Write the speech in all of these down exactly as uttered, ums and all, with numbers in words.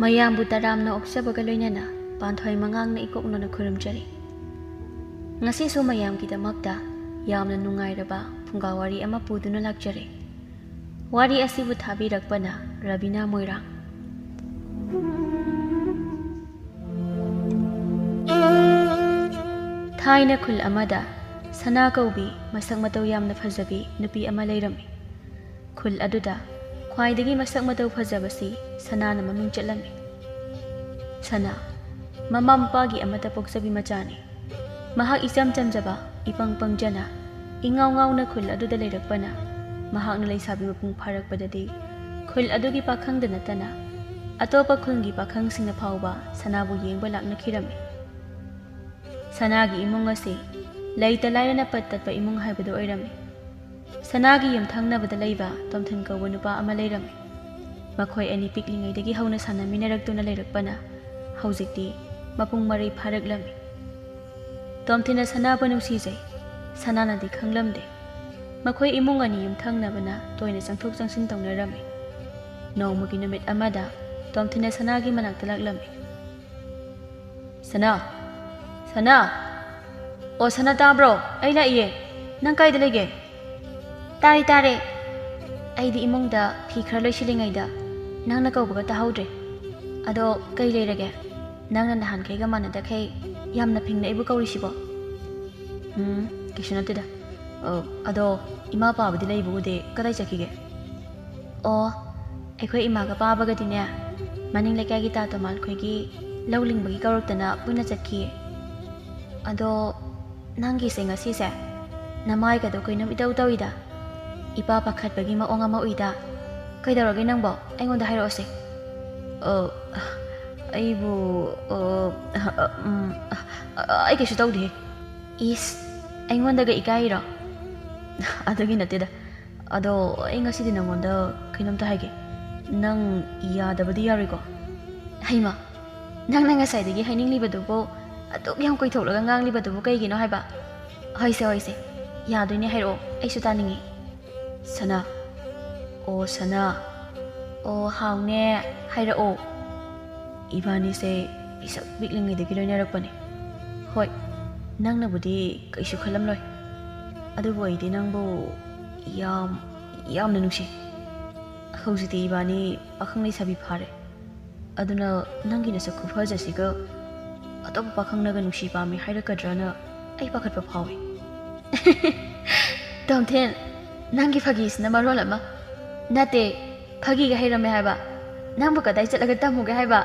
ꯃꯌꯥꯝꯕꯨ ꯇꯔꯥꯝꯅ ꯑꯣꯛꯆꯕꯒ ꯂꯣꯏꯅꯅ ꯄꯥꯟꯊꯣꯏ ꯃꯉꯥꯡꯅ ꯏꯀꯣꯛꯅꯅ ꯈꯨꯔꯨꯝꯖꯔꯤ꯫ ꯉꯁꯤꯁꯨ ꯃꯌꯥꯝꯒꯤꯗꯃꯛꯇ ꯌꯥꯝꯅ ꯅꯨꯡꯉꯥꯏꯔꯕ ꯐꯨꯡꯒꯥ ꯋꯥꯔꯤ ꯑꯃ ꯄꯨꯗꯨꯅ ꯂꯥꯛꯆꯔꯤ꯫ ꯋꯥꯔꯤ ꯑꯁꯤꯕꯨ ꯊꯥꯕꯤꯔꯛꯄꯅ ꯔꯕꯤꯅꯥ ꯃꯣꯏꯔꯥꯡ꯫ ꯊꯥꯏꯅ ꯈꯨꯜ ꯑꯃꯗ ꯁꯅꯥ ꯀꯧꯕꯤ ꯃꯁꯛ ꯃꯇꯧ ꯌꯥꯝꯅ ꯐꯖꯕꯤ ꯅꯨꯄꯤ ꯑꯃ ꯂꯩꯔꯝꯃꯤ꯫ ꯈꯨꯜ ꯑꯗꯨꯗ ꯈ꯭ꯋꯥꯏꯗꯒꯤ ꯃꯁꯛ ꯃꯇꯧ ꯐꯖꯕꯁꯤ ꯁꯅꯥꯅ ꯃꯃꯤꯡ ꯆꯠꯂꯝꯃꯤ꯫ ꯁꯅꯥ ꯃꯃꯥ ꯃꯄꯥꯒꯤ ꯑꯃꯠꯇ ꯄꯣꯛꯆꯕꯤ ꯃꯆꯥꯅꯤ꯫ ꯃꯍꯥꯛ ꯏꯆꯝ ꯆꯝꯖꯕ, ꯏꯄꯪ ꯄꯪꯖꯅ, ꯏꯉꯥꯎ ꯉꯥꯎꯅ ꯈꯨꯜ ꯑꯗꯨꯗ ꯂꯩꯔꯛꯄꯅ ꯃꯍꯥꯛꯅ ꯂꯩꯁꯥꯕꯤ ꯃꯄꯨꯡ ꯐꯥꯔꯛꯄꯗꯗꯤ ꯈꯨꯜ ꯑꯗꯨꯒꯤ ꯄꯥꯈꯪꯗ ꯅꯠꯇꯅ ꯑꯇꯣꯞꯄ ꯈꯨꯜꯒꯤ ꯄꯥꯈꯪꯁꯤꯡꯅ ꯐꯥꯎꯕ ꯁꯅꯥꯕꯨ ꯌꯦꯡꯕ ꯂꯥꯛꯅꯈꯤꯔꯝꯃꯤ꯫ ꯁꯅꯥꯒꯤ ꯏꯃꯨꯡ ꯑꯁꯤ ꯂꯩꯇ ꯂꯥꯏꯔꯅ ꯄꯠ ꯇꯠꯄ ꯏꯃꯨꯡ ꯍꯥꯏꯕꯗꯨ ꯑꯣꯏꯔꯝꯃꯤ꯫ ꯁꯅꯥꯒꯤ ꯌꯨꯝꯊꯪꯅꯕꯗ ꯂꯩꯕ ꯇꯣꯝꯊꯤꯟ ꯀꯧꯕ ꯅꯨꯄꯥ ꯑꯃ ꯂꯩꯔꯝꯃꯤ꯫ ꯃꯈꯣꯏ ꯑꯅꯤ ꯄꯤꯛꯂꯤꯉꯩꯗꯒꯤ ꯍꯧꯅ ꯁꯥꯟꯅꯃꯤꯟꯅꯔꯛꯇꯨꯅ ꯂꯩꯔꯛꯄꯅ ꯍꯧꯖꯤꯛꯇꯤ ꯃꯄꯨꯡ ꯃꯔꯩ ꯐꯥꯔꯛꯂꯝꯃꯤ꯫ ꯇꯣꯝꯊꯤꯟꯅ ꯁꯅꯥꯕꯨ ꯅꯨꯡꯁꯤꯖꯩ, ꯁꯅꯥꯅꯗꯤ ꯈꯪꯂꯝꯗꯦ꯫ ꯃꯈꯣꯏ ꯏꯃꯨꯡ ꯑꯅꯤ ꯌꯨꯝꯊꯪꯅꯕꯅ ꯇꯣꯏꯅ ꯆꯪꯊꯣꯛ ꯆꯪꯁꯤꯟ ꯇꯧꯅꯔꯝꯃꯤ꯫ ꯅꯣꯡꯃꯒꯤ ꯅꯨꯃꯤꯠ ꯑꯃꯗ ꯇꯣꯝꯊꯤꯟꯅ ꯁꯅꯥꯒꯤ ꯃꯅꯥꯛꯇ ꯂꯥꯛꯂꯝꯃꯤ꯫ "ꯁꯅꯥ! ꯁꯅꯥ! ꯑꯣ ꯁꯅꯥ, ꯇꯥꯕ꯭ꯔꯣ? ꯑꯩ ꯂꯥꯛꯏꯌꯦ꯫ ꯅꯪ ꯀꯥꯏꯗ ꯂꯩꯒꯦ?" "ꯇꯥꯔꯦ, ꯇꯥꯔꯦ꯫ ꯑꯩꯗꯤ ꯏꯃꯨꯡꯗ ꯐꯤ ꯈꯔ ꯂꯣꯏꯁꯤꯜꯂꯤꯉꯩꯗ ꯅꯪꯅ ꯀꯧꯕꯒ ꯇꯥꯍꯧꯗ꯭ꯔꯦ꯫ ꯑꯗꯣ ꯀꯩ ꯂꯩꯔꯒꯦ? ꯅꯪꯅ ꯅꯍꯥꯟꯈꯩꯒ ꯃꯥꯟꯅꯗꯈꯩ ꯌꯥꯝꯅ ꯐꯤꯡꯅ ꯑꯩꯕꯨ ꯀꯧꯔꯤꯁꯤꯕꯣ?" "ꯎꯝ, ꯀꯩꯁꯨ ꯅꯠꯇꯦꯗ꯫ ꯑ, ꯑꯗꯣ ꯏꯃꯥ ꯄꯥꯕꯗꯤ ꯂꯩꯕ ꯎꯗꯦ, ꯀꯗꯥꯏ ꯆꯠꯈꯤꯒꯦ?" "ꯑꯣ, ꯑꯩꯈꯣꯏ ꯏꯃꯥꯒ ꯄꯥꯕꯒꯗꯤꯅꯦ, ꯃꯅꯤꯡ ꯂꯩꯀꯥꯏꯒꯤ ꯇꯥ ꯇꯣꯃꯥꯟꯈꯣꯏꯒꯤ ꯂꯧ ꯂꯤꯡꯕꯒꯤ ꯀꯧꯔꯛꯇꯅ ꯄꯨꯟꯅ ꯆꯠꯈꯤꯌꯦ꯫ ꯑꯗꯣ ꯅꯪꯒꯤꯁꯦ ꯉꯁꯤꯁꯦ ꯅꯃꯥꯏꯒꯗꯣ ꯀꯩꯅꯣꯝ ꯏꯇꯧ ꯇꯧꯏꯗ꯫ ꯏꯄꯥ ꯄꯥꯈꯠꯄꯒꯤ ꯃꯑꯣꯡ ꯑꯃ ꯎꯏꯗ꯫ ꯀꯩꯗꯧꯔꯒꯦ ꯅꯪꯕꯣ? ꯑꯩꯉꯣꯟꯗ ꯍꯥꯏꯔꯛꯑꯣꯁꯦ꯫" "ꯑ, ꯑꯩꯕꯨ, ꯑ, ꯑ, ꯎꯝ, ꯑ, ꯑ, ꯑꯩ ꯀꯩꯁꯨ ꯇꯧꯗꯦꯍꯦ꯫" "ꯏꯁ, ꯑꯩꯉꯣꯟꯗꯒ ꯏꯀꯥꯏꯔꯣ?" "ꯑꯗꯨꯒꯤ ꯅꯠꯇꯦꯗ꯫ ꯑꯗꯣ ꯑꯩ ꯉꯁꯤꯗꯤ ꯅꯪꯉꯣꯟꯗ ꯀꯩꯅꯣꯝꯇ ꯍꯥꯏꯒꯦ꯫ ꯅꯪ ꯌꯥꯗꯕꯗꯤ ꯌꯥꯔꯣꯏꯀꯣ?" "ꯍꯩꯃꯥ, ꯅꯪꯅ ꯉꯁꯥꯏꯗꯒꯤ ꯍꯥꯏꯅꯤꯡꯂꯤꯕꯗꯨꯕꯨ ꯑꯗꯨꯛ ꯌꯥꯝ ꯀꯨꯏꯊꯣꯛꯂꯒ ꯉꯥꯡꯂꯤꯕꯗꯨꯕꯨ ꯀꯩꯒꯤꯅꯣ ꯍꯥꯏꯕ?" "ꯍꯣꯏꯁꯦ, ꯍꯣꯏꯁꯦ, ꯌꯥꯗꯣꯏꯅꯦ, ꯍꯥꯏꯔꯛꯑꯣ, ꯑꯩꯁꯨ ꯇꯥꯅꯤꯡꯉꯤ꯫" "ꯁꯅꯥ, ꯑꯣ ꯁꯅꯥ, ꯑꯣ ꯍꯥꯎꯅꯦ, ꯍꯥꯏꯔꯛꯑꯣ꯫" ꯏꯕꯥꯅꯤꯁꯦ ꯄꯤꯁꯛ ꯄꯤꯛꯂꯤꯉꯩꯗꯒꯤ ꯂꯣꯏꯅꯔꯛꯄꯅꯦ꯫ ꯍꯣꯏ, ꯅꯪꯅꯕꯨꯗꯤ ꯀꯩꯁꯨ ꯈꯜꯂꯝꯂꯣꯏ, ꯑꯗꯨꯕꯨ ꯑꯩꯗꯤ ꯅꯪꯕꯨ ꯌꯥꯝ ꯌꯥꯝꯅ ꯅꯨꯡꯁꯤ꯫ ꯍꯧꯖꯤꯛꯇꯤ ꯏꯕꯥꯅꯤ ꯄꯥꯈꯪ ꯂꯩꯁꯥꯕꯤ ꯐꯥꯔꯦ꯫ ꯑꯗꯨꯅ ꯅꯪꯒꯤ ꯅꯁꯛ ꯈꯨꯐꯖꯁꯤꯒ ꯑꯇꯣꯞꯄ ꯄꯥꯈꯪꯅꯒ ꯅꯨꯡꯁꯤ ꯄꯥꯝꯃꯤ ꯍꯥꯏꯔꯛꯀꯗ꯭ꯔꯅ ꯑꯩ ꯄꯥꯈꯠꯄ ꯐꯥꯎꯏ꯫ ꯇꯣꯝꯊꯤꯟ, ꯅꯪꯒꯤ ꯐꯥꯒꯤꯁꯤꯅ ꯃꯔꯣꯜ ꯑꯃ꯫ ꯅꯠꯇꯦ, ꯐꯥꯒꯤꯒ ꯍꯩꯔꯝꯃꯦ ꯍꯥꯏꯕ꯫ ꯅꯪꯕꯨ ꯀꯗꯥꯏ ꯆꯠꯂꯒ ꯇꯝꯃꯨꯒꯦ ꯍꯥꯏꯕ?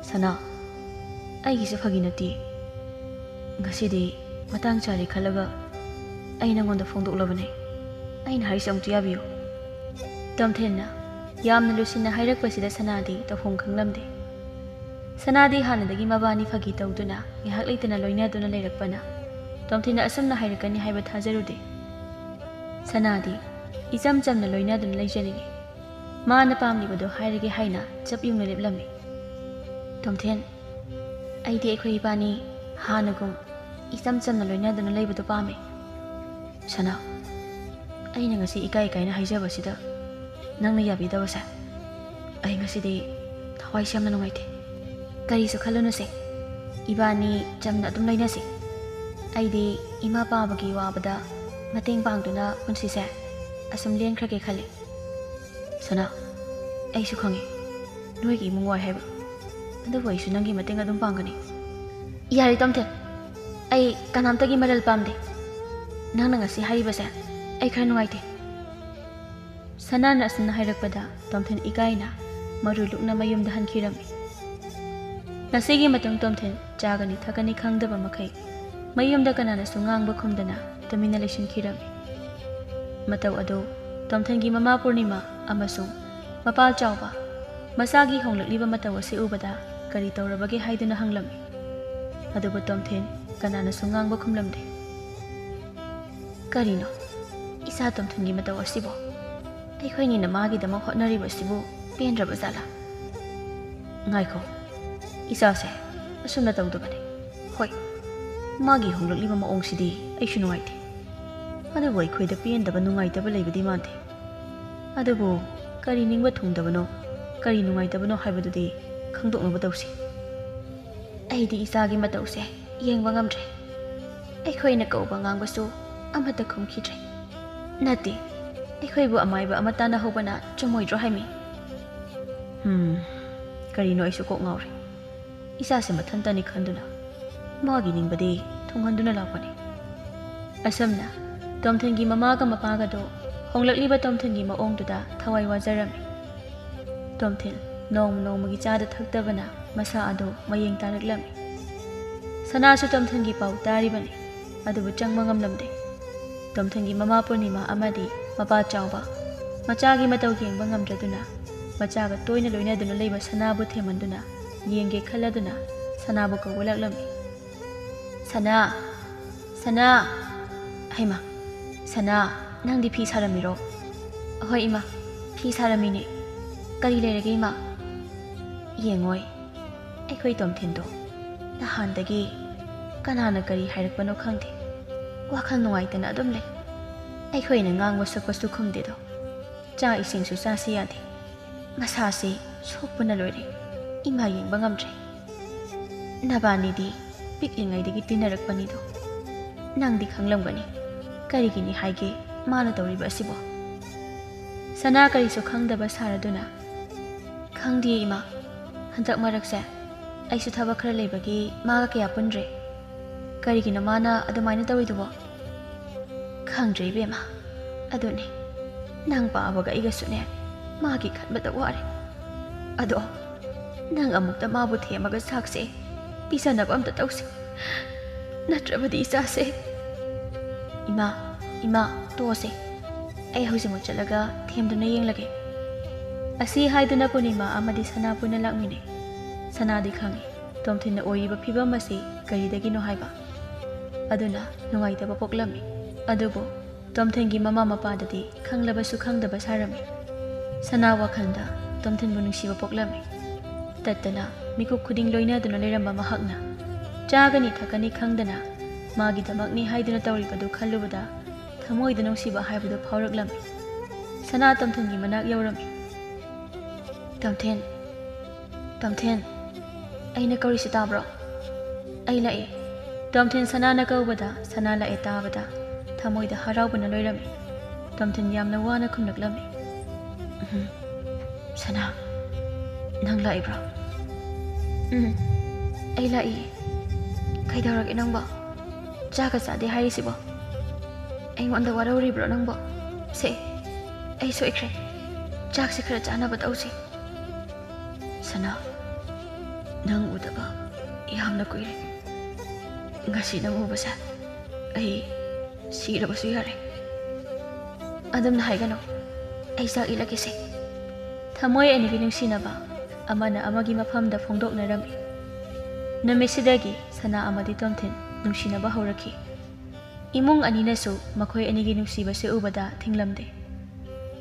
ꯁꯅꯥ, ꯑꯩꯒꯤꯁꯨ ꯐꯥꯒꯤ ꯅꯠꯇꯦ꯫ ꯉꯁꯤꯗꯤ ꯃꯇꯥꯡ ꯆꯥꯔꯦ ꯈꯜꯂꯒ ꯑꯩ ꯅꯪꯉꯣꯟꯗ ꯐꯣꯡꯗꯣꯛꯂꯕꯅꯦ꯫ ꯑꯩꯅ ꯍꯥꯏꯔꯤꯁꯦ ꯑꯃꯨꯛꯇ ꯌꯥꯕꯤꯌꯨ꯫ ꯇꯣꯝꯊꯤꯟꯅ ꯌꯥꯝꯅ ꯂꯨꯁꯤꯟꯅ ꯍꯥꯏꯔꯛꯄꯁꯤꯗ ꯁꯅꯥꯗꯤ ꯇꯧꯐꯝ ꯈꯪꯂꯝꯗꯦ꯫ ꯁꯅꯥꯗꯤ ꯍꯥꯟꯅꯗꯒꯤ ꯃꯕꯥꯅꯤ ꯐꯥꯒꯤ ꯇꯧꯗꯨꯅ ꯉꯥꯏꯍꯥꯛ ꯂꯩꯇꯅ ꯂꯣꯏꯅꯗꯨꯅ ꯂꯩꯔꯛꯄꯅ ꯇꯣꯝꯊꯤꯟꯅ ꯑꯁꯨꯝꯅ ꯍꯥꯏꯔꯛꯀꯅꯤ ꯍꯥꯏꯕ ꯊꯥꯖꯔꯨꯗꯦ꯫ ꯁꯅꯥꯗꯤ ꯏꯆꯝ ꯆꯝꯅ ꯂꯣꯏꯅꯗꯨꯅ ꯂꯩꯖꯅꯤꯡꯉꯤ꯫ ꯃꯥꯅ ꯄꯥꯝꯂꯤꯕꯗꯨ ꯍꯥꯏꯔꯒꯦ ꯍꯥꯏꯅ ꯆꯞ ꯌꯨꯡꯅ ꯂꯦꯞꯂꯝꯃꯤ꯫ ꯇꯣꯝꯊꯤꯟ, ꯑꯩꯗꯤ ꯑꯩꯈꯣꯏ ꯏꯕꯥꯅꯤ ꯍꯥꯟꯅꯒꯨꯝ ꯏꯆꯝ ꯆꯝꯅ ꯂꯣꯏꯅꯗꯨꯅ ꯂꯩꯕꯗꯨ ꯄꯥꯝꯃꯤ꯫ ꯁꯅꯥ, ꯑꯩꯅ ꯉꯁꯤ ꯏꯀꯥꯏ ꯏꯀꯥꯏꯅ ꯍꯥꯏꯖꯕꯁꯤꯗ ꯅꯪꯅ ꯌꯥꯕꯤꯗꯕꯁꯦ, ꯑꯩ ꯉꯁꯤꯗꯤ ꯊꯋꯥꯏꯁꯦ ꯌꯥꯝꯅ ꯅꯨꯡꯉꯥꯏꯇꯦ꯫ ꯀꯔꯤꯁꯨ ꯈꯜꯂꯨꯅꯨꯁꯦ, ꯏꯕꯥꯅꯤ ꯆꯝꯅ ꯑꯗꯨꯝ ꯂꯩꯅꯁꯤ꯫ ꯑꯩꯗꯤ ꯏꯃꯥ ꯄꯥꯕꯒꯤ ꯋꯥꯕꯗ ꯃꯇꯦꯡ ꯄꯥꯡꯗꯨꯅ ꯄꯨꯟꯁꯤꯁꯦ ꯑꯁꯨꯝ ꯂꯦꯟꯈ꯭ꯔꯒꯦ ꯈꯜꯂꯤ꯫ ꯁꯅꯥ, ꯑꯩꯁꯨ ꯈꯪꯉꯤ ꯅꯣꯏꯒꯤ ꯏꯃꯨꯡ ꯋꯥꯏ ꯍꯥꯏꯕ, ꯑꯗꯨꯕꯨ ꯑꯩꯁꯨ ꯅꯪꯒꯤ ꯃꯇꯦꯡ ꯑꯗꯨꯝ ꯄꯥꯡꯒꯅꯤ꯫ ꯌꯥꯔꯦ ꯇꯣꯝꯊꯤꯟ, ꯑꯩ ꯀꯅꯥꯝꯇꯒꯤ ꯃꯔꯜ ꯄꯥꯝꯗꯦ꯫ ꯅꯪꯅ ꯉꯁꯤ ꯍꯥꯏꯔꯤꯕꯁꯦ ꯑꯩ ꯈꯔ ꯅꯨꯡꯉꯥꯏꯇꯦ꯫ ꯁꯅꯥꯅ ꯑꯁꯨꯝꯅ ꯍꯥꯏꯔꯛꯄꯗ ꯇꯣꯝꯊꯤꯟ ꯏꯀꯥꯏꯅ ꯃꯔꯨ ꯂꯨꯛꯅ ꯃꯌꯨꯝꯗ ꯍꯟꯈꯤꯔꯝꯃꯤ꯫ ꯉꯁꯤꯒꯤ ꯃꯇꯨꯡ ꯇꯣꯝꯊꯤꯟ ꯆꯥꯒꯅꯤ ꯊꯛꯀꯅꯤ ꯈꯪꯗꯕ ꯃꯈꯩ ꯃꯌꯨꯝꯗ ꯀꯅꯥꯅꯁꯨ ꯉꯥꯡꯕ ꯈꯨꯝꯗꯅ ꯇꯨꯃꯤꯟꯅ ꯂꯩꯁꯤꯟꯈꯤꯔꯝꯃꯤ꯫ ꯃꯇꯧ ꯑꯗꯨ ꯇꯣꯝꯊꯤꯟꯒꯤ ꯃꯃꯥ ꯄꯨꯔꯅꯤꯃꯥ ꯑꯃꯁꯨꯡ ꯃꯄꯥ ꯆꯥꯎꯕ ꯃꯆꯥꯒꯤ ꯍꯣꯡꯂꯛꯂꯤꯕ ꯃꯇꯧ ꯑꯁꯤ ꯎꯕꯗ ꯀꯔꯤ ꯇꯧꯔꯕꯒꯦ ꯍꯥꯏꯗꯨꯅ ꯍꯪꯂꯝꯃꯤ꯫ ꯑꯗꯨꯕꯨ ꯇꯣꯝꯊꯤꯟ ꯀꯅꯥꯅꯁꯨ ꯉꯥꯡꯕ ꯈꯨꯝꯂꯝꯗꯦ꯫ ꯀꯔꯤꯅꯣ ꯏꯆꯥ ꯇꯣꯝꯊꯤꯟꯒꯤ ꯃꯇꯧ ꯑꯁꯤꯕꯣ? ꯑꯩꯈꯣꯏꯅꯤꯅ ꯃꯥꯒꯤꯗꯃꯛ ꯍꯣꯠꯅꯔꯤꯕꯁꯤꯕꯨ ꯄꯦꯟꯗ꯭ꯔꯕ ꯖꯥꯠꯂꯥ? ꯉꯥꯏꯈꯣ, ꯏꯆꯥꯁꯦ ꯑꯁꯨꯝꯅ ꯇꯧꯗꯕꯅꯤ꯫ ꯍꯣꯏ, ꯃꯥꯒꯤ ꯍꯣꯡꯂꯛꯂꯤꯕ ꯃꯑꯣꯡꯁꯤꯗꯤ ꯑꯩꯁꯨ ꯅꯨꯡꯉꯥꯏꯇꯦ꯫ ꯑꯗꯨꯕꯨ ꯑꯩꯈꯣꯏꯗ ꯄꯦꯟꯗꯕ ꯅꯨꯡꯉꯥꯏꯇꯕ ꯂꯩꯕꯗꯤ ꯃꯥꯟꯗꯦ꯫ ꯑꯗꯨꯕꯨ ꯀꯔꯤ ꯅꯤꯡꯕ ꯊꯨꯡꯗꯕꯅꯣ, ꯀꯔꯤ ꯅꯨꯡꯉꯥꯏꯇꯕꯅꯣ ꯍꯥꯏꯕꯗꯨꯗꯤ ꯈꯪꯗꯣꯛꯅꯕ ꯇꯧꯁꯤ꯫ ꯑꯩꯗꯤ ꯏꯆꯥꯒꯤ ꯃꯇꯧꯁꯦ ꯌꯦꯡꯕ ꯉꯝꯗ꯭ꯔꯦ꯫ ꯑꯩꯈꯣꯏꯅ ꯀꯧꯕ ꯉꯥꯡꯕꯁꯨ ꯑꯃꯠꯇ ꯈꯨꯝꯈꯤꯗ꯭ꯔꯦ꯫ ꯅꯠꯇꯦ, ꯑꯩꯈꯣꯏꯕꯨ ꯑꯃꯥꯏꯕ ꯑꯃ ꯇꯥꯟꯅꯍꯧꯕꯅ ꯆꯨꯝꯃꯣꯏꯗ꯭ꯔꯣ ꯍꯥꯏꯃꯤ? ꯎꯝ, ꯀꯔꯤꯅꯣ ꯑꯩꯁꯨ ꯀꯣꯛ ꯉꯥꯎꯔꯦ꯫ ꯏꯆꯥꯁꯦ ꯃꯊꯟꯇꯅꯤ ꯈꯟꯗꯨꯅ ꯃꯥꯒꯤ ꯅꯤꯡꯕꯗꯤ ꯊꯨꯡꯍꯟꯗꯨꯅ ꯂꯥꯛꯄꯅꯤ꯫ ꯑꯁꯨꯝꯅ ꯇꯣꯝꯊꯤꯟꯒꯤ ꯃꯃꯥꯒ ꯃꯄꯥꯒꯗꯣ ꯍꯣꯡꯂꯛꯂꯤꯕ ꯇꯣꯝꯊꯤꯟꯒꯤ ꯃꯑꯣꯡꯗꯨꯗ ꯊꯋꯥꯏ ꯋꯥꯖꯔꯝꯃꯤ꯫ ꯇꯣꯝꯊꯤꯟ ꯅꯣꯡꯃ ꯅꯣꯡꯃꯒꯤ ꯆꯥꯗ ꯊꯛꯇꯕꯅ ꯃꯁꯥ ꯑꯗꯨ ꯃꯌꯦꯡ ꯇꯥꯔꯛꯂꯝꯃꯤ꯫ ꯁꯅꯥꯁꯨ ꯇꯣꯝꯊꯤꯟꯒꯤ ꯄꯥꯎ ꯇꯥꯔꯤꯕꯅꯤ, ꯑꯗꯨꯕꯨ ꯆꯪꯕ ꯉꯝꯂꯝꯗꯦ꯫ ꯇꯣꯝꯊꯤꯟꯒꯤ ꯃꯃꯥ ꯄꯨꯔꯅꯤꯃꯥ ꯑꯃꯗꯤ ꯃꯄꯥ ꯆꯥꯎꯕ ꯃꯆꯥꯒꯤ ꯃꯇꯧ ꯌꯦꯡꯕ ꯉꯝꯗ꯭ꯔꯗꯨꯅ ꯃꯆꯥꯒ ꯇꯣꯏꯅ ꯂꯣꯏꯅꯗꯨꯅ ꯂꯩꯕ ꯁꯅꯥꯕꯨ ꯊꯦꯝꯃꯟꯗꯨꯅ ꯌꯦꯡꯒꯦ ꯈꯜꯂꯗꯨꯅ ꯁꯅꯥꯕꯨ ꯀꯧꯕ ꯂꯥꯛꯂꯝꯃꯤ꯫ "ꯁꯅꯥ! ꯁꯅꯥ!" "ꯍꯩꯃꯥ! ꯁꯅꯥ, ꯅꯪꯗꯤ ꯐꯤ ꯁꯥꯔꯝꯃꯤꯔꯣ?" "ꯑꯍꯣꯏ ꯏꯃꯥ, ꯐꯤ ꯁꯥꯔꯝꯃꯤꯅꯦ꯫ ꯀꯔꯤ ꯂꯩꯔꯒꯦ ꯏꯃꯥ?" "ꯌꯦꯡꯉꯣꯏ, ꯑꯩꯈꯣꯏ ꯇꯣꯝꯊꯤꯟꯗꯣ ꯅꯍꯥꯟꯗꯒꯤ ꯀꯅꯥꯅ ꯀꯔꯤ ꯍꯥꯏꯔꯛꯄꯅꯣ ꯈꯪꯗꯦ, ꯋꯥꯈꯜ ꯅꯨꯡꯉꯥꯏꯇꯅ ꯑꯗꯨꯝ ꯂꯩ꯫ ꯑꯩꯈꯣꯏꯅ ꯉꯥꯡꯕ ꯁꯛꯄꯁꯨ ꯈꯨꯝꯗꯦꯗꯣ꯫ ꯆꯥꯛ ꯏꯁꯤꯡꯁꯨ ꯆꯥꯁꯤ ꯌꯥꯗꯦ꯫ ꯃꯁꯥꯁꯦ ꯁꯣꯛꯄꯅ ꯂꯣꯏꯔꯦ꯫ ꯏꯃꯥ ꯌꯦꯡꯕ ꯉꯝꯗ꯭ꯔꯦ꯫ ꯅꯕꯥꯅꯤꯗꯤ ꯄꯤꯛꯂꯤꯉꯩꯗꯒꯤ ꯇꯤꯟꯅꯔꯛꯄꯅꯤꯗꯣ꯫ ꯅꯪꯗꯤ ꯈꯪꯂꯝꯒꯅꯤ, ꯀꯔꯤꯒꯤꯅꯤ ꯍꯥꯏꯒꯦ ꯃꯥꯅ ꯇꯧꯔꯤꯕ ꯑꯁꯤꯕꯣ?" ꯁꯅꯥ ꯀꯔꯤꯁꯨ ꯈꯪꯗꯕ ꯁꯥꯔꯗꯨꯅ, "ꯈꯪꯗꯤꯌꯦ ꯏꯃꯥ, ꯍꯟꯗꯛ ꯃꯔꯛꯁꯦ ꯑꯩꯁꯨ ꯊꯕꯛ ꯈꯔ ꯂꯩꯕꯒꯤ ꯃꯥꯒ ꯀꯌꯥ ꯄꯨꯟꯗ꯭ꯔꯦ꯫ ꯀꯔꯤꯒꯤꯅꯣ ꯃꯥꯅ ꯑꯗꯨꯃꯥꯏꯅ ꯇꯧꯔꯤꯗꯨꯕꯣ?" "ꯈꯪꯗ꯭ꯔꯦ ꯏꯕꯦꯝꯃ, ꯑꯗꯨꯅꯤ, ꯅꯪ ꯄꯥꯕꯒ ꯑꯩꯒꯁꯨꯅꯦ ꯃꯥꯒꯤ ꯈꯟꯕꯗ ꯋꯥꯔꯦ꯫ ꯑꯗꯣ ꯅꯪ ꯑꯃꯨꯛꯇ ꯃꯥꯕꯨ ꯊꯦꯝꯃꯒ ꯆꯥꯛꯁꯦ ꯄꯤꯖꯅꯕ ꯑꯝꯇ ꯇꯧꯁꯤ, ꯅꯠꯇ꯭ꯔꯕꯗꯤ ꯏꯆꯥꯁꯦ꯫" "ꯏꯃꯥ, ꯏꯃꯥ, ꯇꯣꯛꯑꯁꯦ꯫ ꯑꯩ ꯍꯧꯖꯤꯛꯃꯛ ꯆꯠꯂꯒ ꯊꯦꯝꯗꯨꯅ ꯌꯦꯡꯂꯒꯦ꯫" ꯑꯁꯤ ꯍꯥꯏꯗꯨꯅ ꯄꯨꯔꯅꯤꯃꯥ ꯑꯃꯗꯤ ꯁꯅꯥ ꯄꯨꯟꯅ ꯂꯥꯛꯃꯤꯟꯅꯩ꯫ ꯁꯅꯥꯗꯤ ꯈꯪꯏ ꯇꯣꯝꯊꯤꯟꯅ ꯑꯣꯏꯔꯤꯕ ꯐꯤꯕꯝ ꯑꯁꯤ ꯀꯔꯤꯗꯒꯤꯅꯣ ꯍꯥꯏꯕ꯫ ꯑꯗꯨꯅ ꯅꯨꯡꯉꯥꯏꯇꯕ ꯄꯣꯛꯂꯝꯃꯤ꯫ ꯑꯗꯨꯕꯨ ꯇꯣꯝꯊꯤꯟꯒꯤ ꯃꯃꯥ ꯃꯄꯥꯗꯗꯤ ꯈꯪꯂꯕꯁꯨ ꯈꯪꯗꯕ ꯁꯥꯔꯝꯃꯤ꯫ ꯁꯅꯥ ꯋꯥꯈꯜꯗ ꯇꯣꯝꯊꯤꯟꯕꯨ ꯅꯨꯡꯁꯤꯕ ꯄꯣꯛꯂꯝꯃꯤ꯫ ꯇꯠꯇꯅ ꯃꯤꯀꯨꯞ ꯈꯨꯗꯤꯡ ꯂꯣꯏꯅꯗꯨꯅ ꯂꯩꯔꯝꯕ ꯃꯍꯥꯛꯅ ꯆꯥꯒꯅꯤ ꯊꯛꯀꯅꯤ ꯈꯪꯗꯅ ꯃꯥꯒꯤꯗꯃꯛꯅꯤ ꯍꯥꯏꯗꯨꯅ ꯇꯧꯔꯤꯕꯗꯨ ꯈꯜꯂꯨꯕꯗ ꯊꯃꯣꯏꯗ ꯅꯨꯡꯁꯤꯕ ꯍꯥꯏꯕꯗꯨ ꯐꯥꯎꯔꯛꯂꯝꯃꯤ꯫ ꯁꯅꯥ ꯇꯣꯝꯊꯤꯟꯒꯤ ꯃꯅꯥꯛ ꯌꯧꯔꯝꯃꯤ꯫ "ꯇꯣꯝꯊꯤꯟ, ꯇꯣꯝꯊꯤꯟ, ꯑꯩꯅ ꯀꯧꯔꯤꯁꯤ ꯇꯥꯕ꯭ꯔꯣ? ꯑꯩ ꯂꯥꯛꯑꯦ꯫ ꯇꯣꯝꯊꯤꯟ ꯁꯅꯥꯅ ꯀꯧꯕꯗ ꯁꯅꯥ ꯂꯥꯛꯑꯦ ꯇꯥꯕꯗ ꯊꯃꯣꯏꯗ ꯍꯔꯥꯎꯕꯅ ꯂꯣꯏꯔꯝꯃꯤ꯫ ꯇꯣꯝꯊꯤꯟ ꯌꯥꯝꯅ ꯋꯥꯅ ꯈꯨꯝꯂꯛꯂꯝꯃꯤ꯫ "ꯎꯝ, ꯁꯅꯥ, ꯅꯪ ꯂꯥꯛꯏꯕ꯭ꯔꯣ?" "ꯎꯝ, ꯑꯩ ꯂꯥꯛꯏ꯫ ꯀꯩꯗꯧꯔꯒꯦ ꯅꯪꯕꯣ? ꯆꯥꯒ ꯆꯥꯗꯦ ꯍꯥꯏꯔꯤꯁꯤꯕꯣ? ꯑꯩꯉꯣꯟꯗ ꯋꯥꯔꯧꯔꯤꯕ꯭ꯔꯣ ꯅꯪꯕꯣ? ꯁꯦ, ꯑꯩ ꯁꯣꯏꯈ꯭ꯔꯦ꯫ ꯆꯥꯛꯁꯦ ꯈꯔ ꯆꯥꯅꯕ ꯇꯧꯁꯦ꯫ ꯁꯅꯥ, ꯅꯪ ꯎꯗꯕ ꯌꯥꯝꯅ ꯀꯨꯏꯔꯦ꯫ ꯉꯁꯤ ꯅꯪ ꯎꯕꯁꯦ ꯑꯩ ꯁꯤꯔꯕꯁꯨ ꯌꯥꯔꯦ꯫" "ꯑꯗꯨꯝꯅ ꯍꯥꯏꯒꯅꯨ꯫ ꯑꯩ ꯆꯥꯛ ꯏꯜꯂꯛꯀꯦꯁꯦ꯫" ꯊꯃꯣꯏ ꯑꯅꯤꯒꯤ ꯅꯨꯡꯁꯤꯅꯕ ꯑꯃꯅ ꯑꯃꯒꯤ ꯃꯐꯝꯗ ꯐꯣꯡꯗꯣꯛꯅꯔꯝꯃꯤ꯫ ꯅꯨꯃꯤꯠꯁꯤꯗꯒꯤ ꯁꯅꯥ ꯑꯃꯗꯤ ꯇꯣꯝꯊꯤꯟ ꯅꯨꯡꯁꯤꯅꯕ ꯍꯧꯔꯛꯈꯤ꯫ ꯏꯃꯨꯡ ꯑꯅꯤꯅꯁꯨ ꯃꯈꯣꯏ ꯑꯅꯤꯒꯤ ꯅꯨꯡꯁꯤꯕꯁꯦ ꯎꯕꯗ ꯊꯤꯡꯂꯝꯗꯦ꯫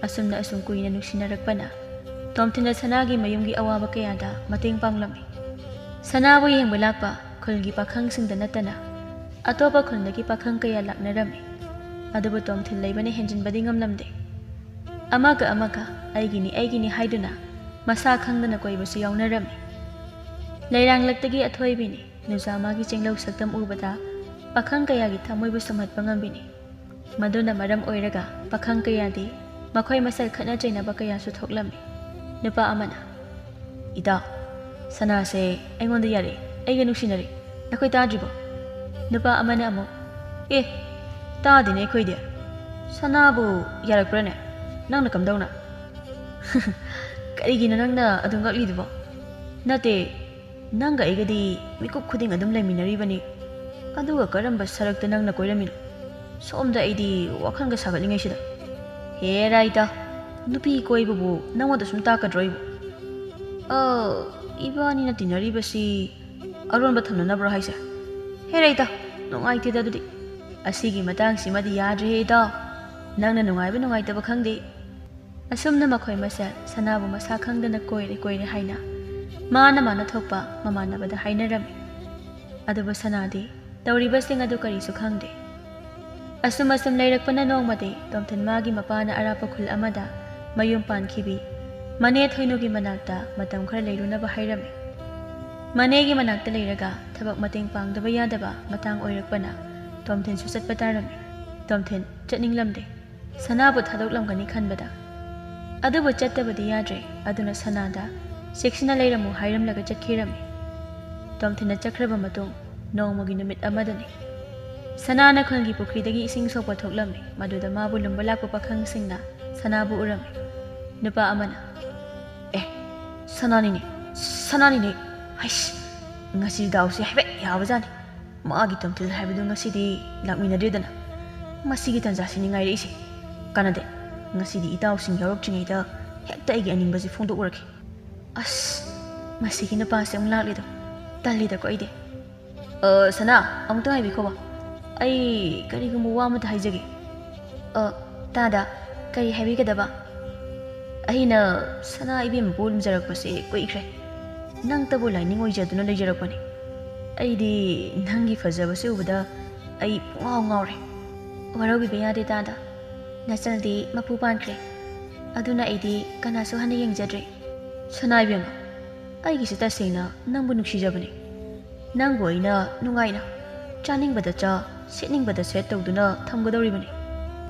ꯑꯁꯨꯝꯅ ꯑꯁꯨꯝ ꯀꯨꯏꯅ ꯅꯨꯡꯁꯤꯅꯔꯛꯄꯅ ꯇꯣꯝꯊꯤꯟꯅ ꯁꯅꯥꯒꯤ ꯃꯌꯨꯝꯒꯤ ꯑꯋꯥꯕ ꯀꯌꯥꯗ ꯃꯇꯦꯡ ꯄꯥꯡꯂꯝꯃꯤ꯫ ꯁꯅꯥꯕꯨ ꯌꯦꯡꯕ ꯂꯥꯛꯄ ꯈꯨꯜꯒꯤ ꯄꯥꯈꯪꯁꯤꯡꯗ ꯅꯠꯇꯅ ꯑꯇꯣꯞꯄ ꯈꯨꯜꯗꯒꯤ ꯄꯥꯈꯪ ꯀꯌꯥ ꯂꯥꯛꯅꯔꯝꯃꯤ꯫ ꯑꯗꯨꯕꯨ ꯇꯣꯝꯊꯤꯟ ꯂꯩꯕꯅ ꯍꯦꯟꯖꯤꯟꯕꯗꯤ ꯉꯝꯂꯝꯗꯦ꯫ ꯑꯃꯒ ꯑꯃꯒ "ꯑꯩꯒꯤꯅꯤ, ꯑꯩꯒꯤꯅꯤ" ꯍꯥꯏꯗꯨꯅ ꯃꯁꯥ ꯈꯪꯗꯅ ꯀꯣꯏꯕꯁꯨ ꯌꯥꯎꯅꯔꯝꯃꯤ꯫ ꯂꯩꯔꯥꯡꯂꯛꯇꯒꯤ ꯑꯊꯣꯏꯕꯤꯅꯤ ꯅꯨꯖꯥꯃꯥꯒꯤ ꯆꯦꯡꯂꯧ ꯁꯛꯇꯝ ꯎꯕꯗ ꯄꯥꯈꯪ ꯀꯌꯥꯒꯤ ꯊꯃꯣꯏꯕꯨ ꯁꯨꯝꯍꯠꯄ ꯉꯝꯕꯤꯅꯤ꯫ ꯃꯗꯨꯅ ꯃꯔꯝ ꯑꯣꯏꯔꯒ ꯄꯥꯈꯪ ꯀꯌꯥꯗꯤ ꯃꯈꯣꯏ ꯃꯁꯦꯜ ꯈꯠꯅ ꯆꯩꯅꯕ ꯀꯌꯥꯁꯨ ꯊꯣꯛꯂꯝꯃꯤ꯫ ꯅꯨꯄꯥ ꯑꯃꯅ, "ꯏꯇꯥꯎ, ꯁꯅꯥꯁꯦ ꯑꯩꯉꯣꯟꯗ ꯌꯥꯔꯛꯏ, ꯑꯩꯒ ꯅꯨꯡꯁꯤꯅꯔꯤ, ꯅꯈꯣꯏ ꯇꯥꯗ꯭ꯔꯤꯕꯣ?" ꯅꯨꯄꯥ ꯑꯃꯅ ꯑꯃꯨꯛ, "ꯑꯦ, ꯇꯥꯗꯦꯅꯦ ꯑꯩꯈꯣꯏꯗꯤ꯫ ꯁꯅꯥꯕꯨ ꯌꯥꯔꯛꯄ꯭ꯔꯅꯦ? ꯅꯪꯅ ꯀꯝꯗꯧꯅ?" "ꯀꯔꯤꯒꯤꯅꯣ ꯅꯪꯅ ꯑꯗꯨ ꯉꯛꯂꯤꯗꯨꯕꯣ?" "ꯅꯠꯇꯦ, ꯅꯪꯒ ꯑꯩꯒꯗꯤ ꯃꯤꯀꯨꯞ ꯈꯨꯗꯤꯡ ꯑꯗꯨꯝ ꯂꯩꯃꯤꯟꯅꯔꯤꯕꯅꯤ꯫ ꯑꯗꯨꯒ ꯀꯔꯝꯕ ꯁꯔꯛꯇ ꯅꯪꯅ ꯀꯣꯏꯔꯝꯃꯤꯅꯣ? ꯁꯣꯝꯗ ꯑꯩꯗꯤ ꯋꯥꯈꯜꯒ ꯁꯥꯒꯠꯂꯤꯉꯩꯁꯤꯗ꯫" "ꯍꯦꯔꯥ ꯏꯇꯥ, ꯅꯨꯄꯤ ꯀꯣꯏꯕꯕꯨ ꯅꯪꯉꯣꯟꯗ ꯁꯨꯝ ꯇꯥꯛꯀꯗ꯭ꯔꯣ ꯑꯩꯕꯨ?" "ꯑ, ꯏꯕꯥꯅꯤꯅ ꯇꯤꯟꯅꯔꯤꯕꯁꯤ ꯑꯔꯣꯟꯕ ꯊꯝꯅꯅꯕ꯭ꯔꯣ ꯍꯥꯏꯁꯦ? ꯍꯦꯔꯥ ꯏꯇꯥ, ꯅꯨꯡꯉꯥꯏꯇꯦꯗ ꯑꯗꯨꯗꯤ꯫ ꯑꯁꯤꯒꯤ ꯃꯇꯥꯡꯁꯤꯃꯗꯤ ꯌꯥꯗ꯭ꯔꯦꯍꯦ ꯏꯇꯥꯎ꯫ ꯅꯪꯅ ꯅꯨꯡꯉꯥꯏꯕ ꯅꯨꯡꯉꯥꯏꯇꯕ ꯈꯪꯗꯦ꯫" ꯑꯁꯨꯝꯅ ꯃꯈꯣꯏ ꯃꯁꯦꯜ ꯁꯅꯥꯕꯨ ꯃꯁꯥ ꯈꯪꯗꯅ ꯀꯣꯏꯔꯦ ꯀꯣꯏꯔꯦ ꯍꯥꯏꯅ ꯃꯥꯅ ꯃꯥꯅ ꯊꯣꯛꯄ ꯃꯃꯥꯟꯅꯕꯗ ꯍꯥꯏꯅꯔꯝꯃꯤ꯫ ꯑꯗꯨꯕꯨ ꯁꯅꯥꯗꯤ ꯇꯧꯔꯤꯕꯁꯤꯡ ꯑꯗꯨ ꯀꯔꯤꯁꯨ ꯈꯪꯗꯦ꯫ ꯑꯁꯨꯝ ꯑꯁꯨꯝ ꯂꯩꯔꯛꯄꯅ ꯅꯣꯡꯃꯗꯤ ꯇꯣꯝꯊꯤꯟ ꯃꯥꯒꯤ ꯃꯄꯥꯅ ꯑꯔꯥꯞꯄ ꯈꯨꯜ ꯑꯃꯗ ꯃꯌꯨꯝ ꯄꯥꯟꯈꯤꯕꯤ ꯃꯅꯦ ꯊꯣꯏꯅꯨꯒꯤ ꯃꯅꯥꯛꯇ ꯃꯇꯝ ꯈꯔ ꯂꯩꯔꯨꯅꯕ ꯍꯥꯏꯔꯝꯃꯤ꯫ ꯃꯅꯦꯒꯤ ꯃꯅꯥꯛꯇ ꯂꯩꯔꯒ ꯊꯕꯛ ꯃꯇꯦꯡ ꯄꯥꯡꯗꯕ ꯌꯥꯗꯕ ꯃꯇꯥꯡ ꯑꯣꯏꯔꯛꯄꯅ ꯇꯣꯝꯊꯤꯟꯁꯨ ꯆꯠꯄ ꯇꯥꯔꯝꯃꯤ꯫ ꯇꯣꯝꯊꯤꯟ ꯆꯠꯅꯤꯡꯂꯝꯗꯦ꯫ ꯁꯅꯥꯕꯨ ꯊꯥꯗꯣꯛꯂꯝꯒꯅꯤ ꯈꯟꯕꯗ꯫ ꯑꯗꯨꯕꯨ ꯆꯠꯇꯕꯗꯤ ꯌꯥꯗ꯭ꯔꯦ꯫ ꯑꯗꯨꯅ ꯁꯅꯥꯗ "ꯆꯦꯛꯁꯤꯟꯅ ꯂꯩꯔꯝꯃꯨ" ꯍꯥꯏꯔꯝꯂꯒ ꯆꯠꯈꯤꯔꯝꯃꯤ꯫ ꯇꯣꯝꯊꯤꯟꯅ ꯆꯠꯈ꯭ꯔꯕ ꯃꯇꯨꯡ ꯅꯣꯡꯃꯒꯤ ꯅꯨꯃꯤꯠ ꯑꯃꯗꯅꯤ꯫ ꯁꯅꯥꯅ ꯈꯨꯜꯒꯤ ꯄꯨꯈ꯭ꯔꯤꯗꯒꯤ ꯏꯁꯤꯡ ꯁꯣꯛꯄ ꯊꯣꯛꯂꯝꯃꯤ꯫ ꯃꯗꯨꯗ ꯃꯥꯕꯨ ꯂꯨꯝꯕ ꯂꯥꯛꯄ ꯄꯥꯈꯪꯁꯤꯡꯅ ꯁꯅꯥꯕꯨ ꯎꯔꯝꯃꯤ꯫ ꯅꯨꯄꯥ ꯑꯃꯅ, "ꯑꯦ, ꯁꯅꯥꯅꯤꯅꯦ, ꯁꯅꯥꯅꯤꯅꯦ꯫ ꯍꯩꯁ, ꯉꯁꯤ ꯗꯥꯎꯁꯦ ꯍꯥꯏꯐꯦꯠ ꯌꯥꯕꯖꯥꯠꯅꯤ꯫ ꯃꯥꯒꯤ ꯇꯣꯝꯊꯤꯟ ꯍꯥꯏꯕꯗꯨ ꯉꯁꯤꯗꯤ ꯂꯥꯛꯃꯤꯟꯅꯗ꯭ꯔꯦꯗꯅ꯫ ꯃꯁꯤꯒꯤ ꯇꯥꯟꯖꯥꯁꯤꯅꯤ ꯉꯥꯏꯔꯛꯏꯁꯦ꯫ ꯀꯥꯟꯅꯗꯦ, ꯉꯁꯤꯗꯤ ꯏꯇꯥꯎꯁꯤꯡ ꯌꯥꯎꯔꯛꯇ꯭ꯔꯤꯉꯩꯗ ꯍꯦꯛꯇ ꯑꯩꯒꯤ ꯑꯅꯤꯡꯕꯁꯤ ꯐꯣꯡꯗꯣꯛꯎꯔꯒꯦ꯫ ꯑꯁ, ꯃꯁꯤꯒꯤ ꯅꯨꯄꯥꯁꯦ ꯑꯃꯨꯛ ꯂꯥꯛꯂꯦꯗꯣ꯫ ꯇꯜꯂꯤꯗꯀꯣ ꯑꯩꯗꯤ꯫ ꯑ, ꯁꯅꯥ, ꯑꯃꯨꯛꯇ ꯉꯥꯏꯕꯤꯈꯣꯕ꯫ ꯑꯩ ꯀꯔꯤꯒꯨꯝꯕ ꯋꯥ ꯑꯃꯇ ꯍꯥꯏꯖꯒꯦ꯫ ꯑ, ꯇꯥꯗ, ꯀꯔꯤ ꯍꯥꯏꯕꯤꯒꯗꯕ? ꯑꯩꯅ ꯁꯅꯥ ꯏꯕꯦꯝꯃꯕꯨ ꯂꯨꯝꯖꯔꯛꯄꯁꯦ ꯀꯨꯏꯈ꯭ꯔꯦ꯫ ꯅꯪꯇꯕꯨ ꯂꯥꯏꯅꯤꯡ ꯑꯣꯏꯖꯗꯨꯅ ꯂꯩꯖꯔꯛꯄꯅꯤ꯫ ꯑꯩꯗꯤ ꯅꯪꯒꯤ ꯐꯖꯕꯁꯦ ꯎꯕꯗ ꯑꯩ ꯄꯨꯡꯉꯥꯎ ꯉꯥꯎꯔꯦ꯫ ꯋꯥꯔꯧꯕꯤꯕ ꯌꯥꯗꯦ ꯇꯥꯗ꯫ ꯅꯆꯜꯗꯤ ꯃꯄꯨ ꯄꯥꯟꯈ꯭ꯔꯦ꯫ ꯑꯗꯨꯅ ꯑꯩꯗꯤ ꯀꯅꯥꯁꯨ ꯍꯟꯅ ꯌꯦꯡꯖꯗ꯭ꯔꯦ꯫ ꯁꯅꯥ ꯏꯕꯦꯝꯃ, ꯑꯩꯒꯤꯁꯤ ꯇꯁꯦꯡꯅ ꯅꯪꯕꯨ ꯅꯨꯡꯁꯤꯖꯕꯅꯤ꯫ ꯅꯪꯕꯨ ꯑꯩꯅ ꯅꯨꯡꯉꯥꯏꯅ, ꯆꯥꯅꯤꯡꯕꯗ ꯆꯥ, ꯁꯦꯠꯅꯤꯡꯕꯗ ꯁꯦꯠ ꯇꯧꯗꯨꯅ ꯊꯝꯒꯗꯧꯔꯤꯕꯅꯤ꯫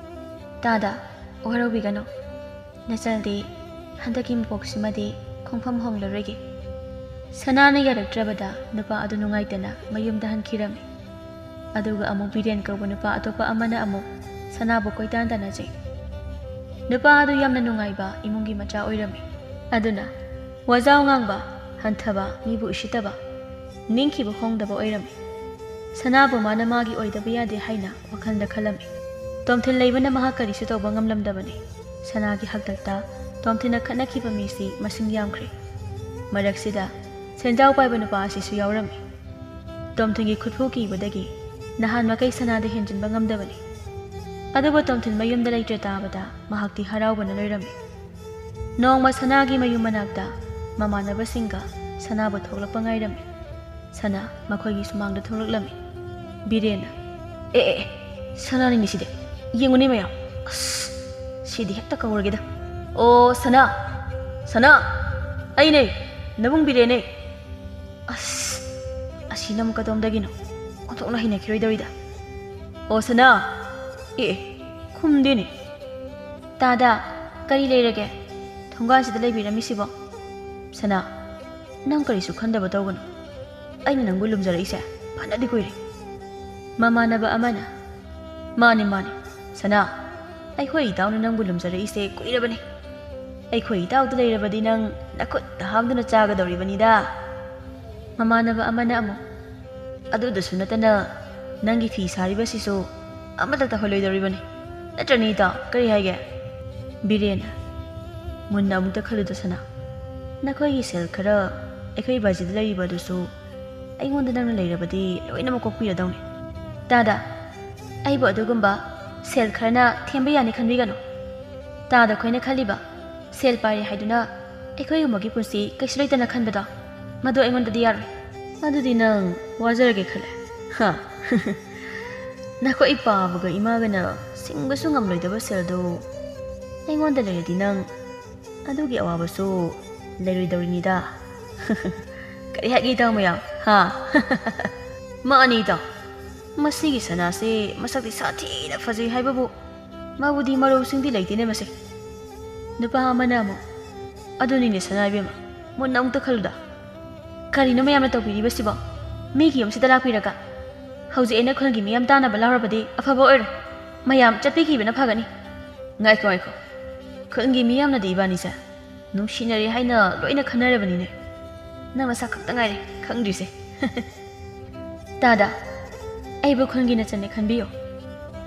ꯇꯥꯗ, ꯋꯥꯔꯧꯕꯤꯒꯅꯨ꯫ ꯅꯆꯜꯗꯤ ꯍꯟꯗꯛꯀꯤ ꯃꯄꯣꯛꯁꯤꯃꯗꯤ ꯈꯣꯡꯐꯝ ꯍꯣꯡꯂꯔꯣꯏꯒꯦ꯫ ꯁꯅꯥꯅ ꯌꯥꯔꯛꯇ꯭ꯔꯕꯗ ꯅꯨꯄꯥ ꯑꯗꯨ ꯅꯨꯡꯉꯥꯏꯇꯅ ꯃꯌꯨꯝꯗ ꯍꯟꯈꯤꯔꯝꯃꯤ꯫ ꯑꯗꯨꯒ ꯑꯃꯨꯛ ꯕꯤꯔꯦꯟ ꯀꯧꯕ ꯅꯨꯄꯥ ꯑꯇꯣꯞꯄ ꯑꯃꯅ ꯑꯃꯨꯛ ꯁꯅꯥꯕꯨ ꯀꯣꯏꯇꯥꯟ ꯇꯥꯟꯅꯖꯩ꯫ ꯅꯨꯄꯥ ꯑꯗꯨ ꯌꯥꯝꯅ ꯅꯨꯡꯉꯥꯏꯕ ꯏꯃꯨꯡꯒꯤ ꯃꯆꯥ ꯑꯣꯏꯔꯝꯃꯤ꯫ ꯑꯗꯨꯅ ꯋꯥꯖꯥꯎ ꯉꯥꯡꯕ, ꯍꯟꯊꯕ, ꯃꯤꯕꯨ ꯎꯁꯤꯠꯇꯕ, ꯅꯤꯡꯈꯤꯕ ꯍꯣꯡꯗꯕ ꯑꯣꯏꯔꯝꯃꯤ꯫ ꯁꯅꯥꯕꯨ ꯃꯥꯅ ꯃꯥꯒꯤ ꯑꯣꯏꯗꯕ ꯌꯥꯗꯦ ꯍꯥꯏꯅ ꯋꯥꯈꯜꯗ ꯈꯜꯂꯝꯃꯤ꯫ ꯇꯣꯝꯊꯤꯟ ꯂꯩꯕꯅ ꯃꯍꯥꯛ ꯀꯔꯤꯁꯨ ꯇꯧꯕ ꯉꯝꯂꯝꯗꯕꯅꯤ꯫ ꯁꯅꯥꯒꯤ ꯍꯥꯛꯇꯛꯇ ꯇꯣꯝꯊꯤꯟꯅ ꯈꯠꯅꯈꯤꯕ ꯃꯤꯁꯤ ꯃꯁꯤꯡ ꯌꯥꯝꯈ꯭ꯔꯦ꯫ ꯃꯔꯛꯁꯤꯗ ꯁꯦꯟꯖꯥꯎ ꯄꯥꯏꯕ ꯅꯨꯄꯥ ꯑꯁꯤꯁꯨ ꯌꯥꯎꯔꯝꯃꯤ꯫ ꯇꯣꯝꯊꯤꯟꯒꯤ ꯈꯨꯠꯐꯨ ꯀꯤꯕꯗꯒꯤ ꯅꯍꯥꯟ ꯃꯈꯩ ꯁꯅꯥꯗ ꯍꯦꯟꯖꯤꯟꯕ ꯉꯝꯗꯕꯅꯤ꯫ ꯑꯗꯨꯕꯨ ꯇꯣꯝꯊꯤꯟ ꯃꯌꯨꯝꯗ ꯂꯩꯇ꯭ꯔꯦ ꯇꯥꯕꯗ ꯃꯍꯥꯛꯇꯤ ꯍꯔꯥꯎꯕꯅ ꯂꯣꯏꯔꯝꯃꯤ꯫ ꯅꯣꯡꯃ ꯁꯅꯥꯒꯤ ꯃꯌꯨꯝ ꯃꯅꯥꯛꯇ ꯃꯃꯥꯟꯅꯕꯁꯤꯡꯒ ꯁꯅꯥꯕꯨ ꯊꯣꯛꯂꯛꯄ ꯉꯥꯏꯔꯝꯃꯤ꯫ ꯁꯅꯥ ꯃꯈꯣꯏꯒꯤ ꯁꯨꯃꯥꯡꯗ ꯊꯣꯛꯂꯛꯂꯝꯃꯤ꯫ ꯕꯤꯔꯦꯟꯅ, "ꯑꯦ, ꯑꯦ, ꯑꯦ, ꯁꯅꯥꯅꯤꯅꯦ ꯁꯤꯗꯤ꯫ ꯌꯦꯡꯉꯨꯅꯦ ꯃꯌꯥꯝ꯫ ꯑꯁ, ꯁꯤꯗꯤ ꯍꯦꯛꯇ ꯀꯧꯔꯒꯦꯗ꯫ ꯑꯣ, ꯁꯅꯥ!" ꯁꯅꯥ, ꯑꯩꯅꯦ, ꯅꯕꯨꯡ ꯕꯤꯔꯦꯟꯅꯦ꯫ ꯑꯁ, ꯑꯁꯤꯅ ꯑꯃꯨꯛ ꯀꯗꯣꯝꯗꯒꯤꯅꯣ? ꯑꯣꯟꯊꯣꯛꯅ ꯍꯩꯅꯈꯤꯔꯣꯏꯗꯧꯔꯤꯗ꯫ ꯑꯣ ꯁꯅꯥ, ꯑꯦ, ꯑꯦ, ꯈꯨꯝꯗꯦꯅꯦ꯫ ꯇꯥꯗ, ꯀꯔꯤ ꯂꯩꯔꯒꯦ? ꯊꯣꯡꯒꯥꯟꯁꯤꯗ ꯂꯩꯕꯤꯔꯝꯃꯤꯁꯤꯕꯣ? ꯁꯅꯥ, ꯅꯪ ꯀꯔꯤꯁꯨ ꯈꯟꯗꯕ ꯇꯧꯒꯅꯨ꯫ ꯑꯩꯅ ꯅꯪꯕꯨ ꯂꯨꯝꯖꯔꯛꯏꯁꯦ ꯐꯅꯗꯤ ꯀꯨꯏꯔꯦ꯫ ꯃꯃꯥꯟꯅꯕ ꯑꯃꯅ, ꯃꯥꯅꯤ, ꯃꯥꯅꯤ, ꯁꯅꯥ, ꯑꯩꯈꯣꯏ ꯏꯇꯥꯎꯅ ꯅꯪꯕꯨ ꯂꯨꯝꯖꯔꯛꯏꯁꯦ ꯀꯨꯏꯔꯕꯅꯤ꯫ ꯑꯩꯈꯣꯏ ꯏꯇꯥꯎꯗ ꯂꯩꯔꯕꯗꯤ ꯅꯪ ꯅꯈꯨꯠꯇ ꯍꯥꯝꯗꯨꯅ ꯆꯥꯒꯗꯧꯔꯤꯕꯅꯤꯗ꯫ ꯃꯃꯥꯟꯅꯕ ꯑꯃꯅ ꯑꯃꯨꯛ, ꯑꯗꯨꯗꯁꯨ ꯅꯠꯇꯅ ꯅꯪꯒꯤ ꯐꯤ ꯁꯥꯔꯤꯕꯁꯤꯁꯨ ꯑꯃꯠꯇ ꯇꯧꯍꯜꯂꯣꯏꯗꯧꯔꯤꯕꯅꯤ꯫ ꯅꯠꯇ꯭ꯔꯅꯤ ꯏꯇꯥꯎ, ꯀꯔꯤ ꯍꯥꯏꯒꯦ? ꯕꯤꯔꯦꯟ, ꯃꯨꯟꯅ ꯑꯃꯨꯛꯇ ꯈꯜꯂꯨꯗ ꯁꯅꯥ꯫ ꯅꯈꯣꯏꯒꯤ ꯁꯦꯜ ꯈꯔ ꯑꯩꯈꯣꯏ ꯕꯥꯖꯤꯗ ꯂꯩꯔꯤꯕ ꯑꯗꯨꯁꯨ ꯑꯩꯉꯣꯟꯗ ꯅꯪꯅ ꯂꯩꯔꯕꯗꯤ ꯂꯣꯏꯅꯃꯛ ꯀꯣꯛꯄꯤꯔꯗꯧꯅꯤ꯫ ꯇꯥꯗ, ꯑꯩꯕꯨ ꯑꯗꯨꯒꯨꯝꯕ ꯁꯦꯜ ꯈꯔꯅ ꯊꯦꯝꯕ ꯌꯥꯅꯤ ꯈꯟꯕꯤꯒꯅꯨ꯫ ꯇꯥꯗ, ꯑꯩꯈꯣꯏꯅ ꯈꯜꯂꯤꯕ ꯁꯦꯜ ꯄꯥꯏꯔꯦ ꯍꯥꯏꯗꯨꯅ ꯑꯩꯈꯣꯏꯒꯨꯝꯕꯒꯤ ꯄꯨꯟꯁꯤ ꯀꯩꯁꯨ ꯂꯩꯇꯅ ꯈꯟꯕꯗꯣ, ꯃꯗꯨ ꯑꯩꯉꯣꯟꯗꯗꯤ ꯌꯥꯔꯣꯏ꯫ ꯑꯗꯨꯗꯤ ꯅꯪ ꯋꯥꯖꯔꯒꯦ ꯈꯜꯂꯦ? ꯍꯥ? ꯅꯈꯣꯏ ꯄꯥꯕꯒ ꯏꯃꯥꯒꯅ ꯁꯤꯡꯕꯁꯨ ꯉꯝꯂꯣꯏꯗꯕ ꯁꯦꯜꯗꯨ ꯑꯩꯉꯣꯟꯗ ꯂꯩꯔꯗꯤ ꯅꯪ ꯑꯗꯨꯒꯤ ꯑꯋꯥꯕꯁꯨ ꯂꯩꯔꯣꯏꯗꯧꯔꯤꯅꯤꯗ꯫ ꯀꯔꯤ ꯍꯥꯏꯒꯦ ꯏꯇꯥꯎ ꯃꯌꯥꯝ? ꯍꯥ? ꯃꯥꯅꯤ ꯏꯇꯥꯎ꯫ ꯃꯁꯤꯒꯤ ꯁꯅꯥꯁꯦ ꯃꯁꯛꯇꯤ ꯁꯥꯊꯤꯅ ꯐꯖꯩ ꯍꯥꯏꯕꯕꯨ ꯃꯥꯕꯨꯗꯤ ꯃꯔꯧꯁꯤꯡꯗꯤ ꯂꯩꯇꯦꯅꯦ ꯃꯁꯦ꯫ ꯅꯨꯄꯥ ꯑꯃꯅ ꯑꯃꯨꯛ, "ꯑꯗꯨꯅꯤꯅꯦ ꯁꯅꯥ ꯏꯕꯦꯝꯃ, ꯃꯨꯟꯅ ꯑꯃꯨꯛꯇ ꯈꯜꯂꯨꯗ꯫ ꯀꯔꯤꯅꯣ ꯃꯌꯥꯝꯅ ꯇꯧꯕꯤꯔꯤꯕꯁꯤꯕꯣ? ꯃꯤꯒꯤ ꯌꯨꯝꯁꯤꯗ ꯂꯥꯛꯄꯤꯔꯒ ꯍꯧꯖꯤꯛ ꯑꯩꯅ ꯈꯨꯜꯒꯤ ꯃꯤꯌꯥꯝ ꯇꯥꯅꯕ ꯂꯥꯎꯔꯕꯗꯤ ꯑꯐꯕ ꯑꯣꯏꯔꯣꯏ꯫ ꯃꯌꯥꯝ ꯆꯠꯄꯤꯈꯤꯕꯅ ꯐꯒꯅꯤ꯫" "ꯉꯥꯏꯈꯣ, ꯉꯥꯏꯈꯣ꯫ ꯈꯨꯜꯒꯤ ꯃꯤꯌꯥꯝꯅꯗꯤ ꯏꯕꯥꯅꯤꯁꯦ ꯅꯨꯡꯁꯤꯅꯔꯦ ꯍꯥꯏꯅ ꯂꯣꯏꯅ ꯈꯟꯅꯔꯕꯅꯤꯅꯦ꯫ ꯅꯪ ꯅꯁꯥ ꯈꯛꯇ ꯉꯥꯏꯔꯦ ꯈꯪꯗ꯭ꯔꯤꯁꯦ꯫" "ꯇꯥꯗ, ꯑꯩꯕꯨ ꯈꯨꯜꯒꯤ ꯅꯆꯟꯅꯦ ꯈꯟꯕꯤꯌꯨ꯫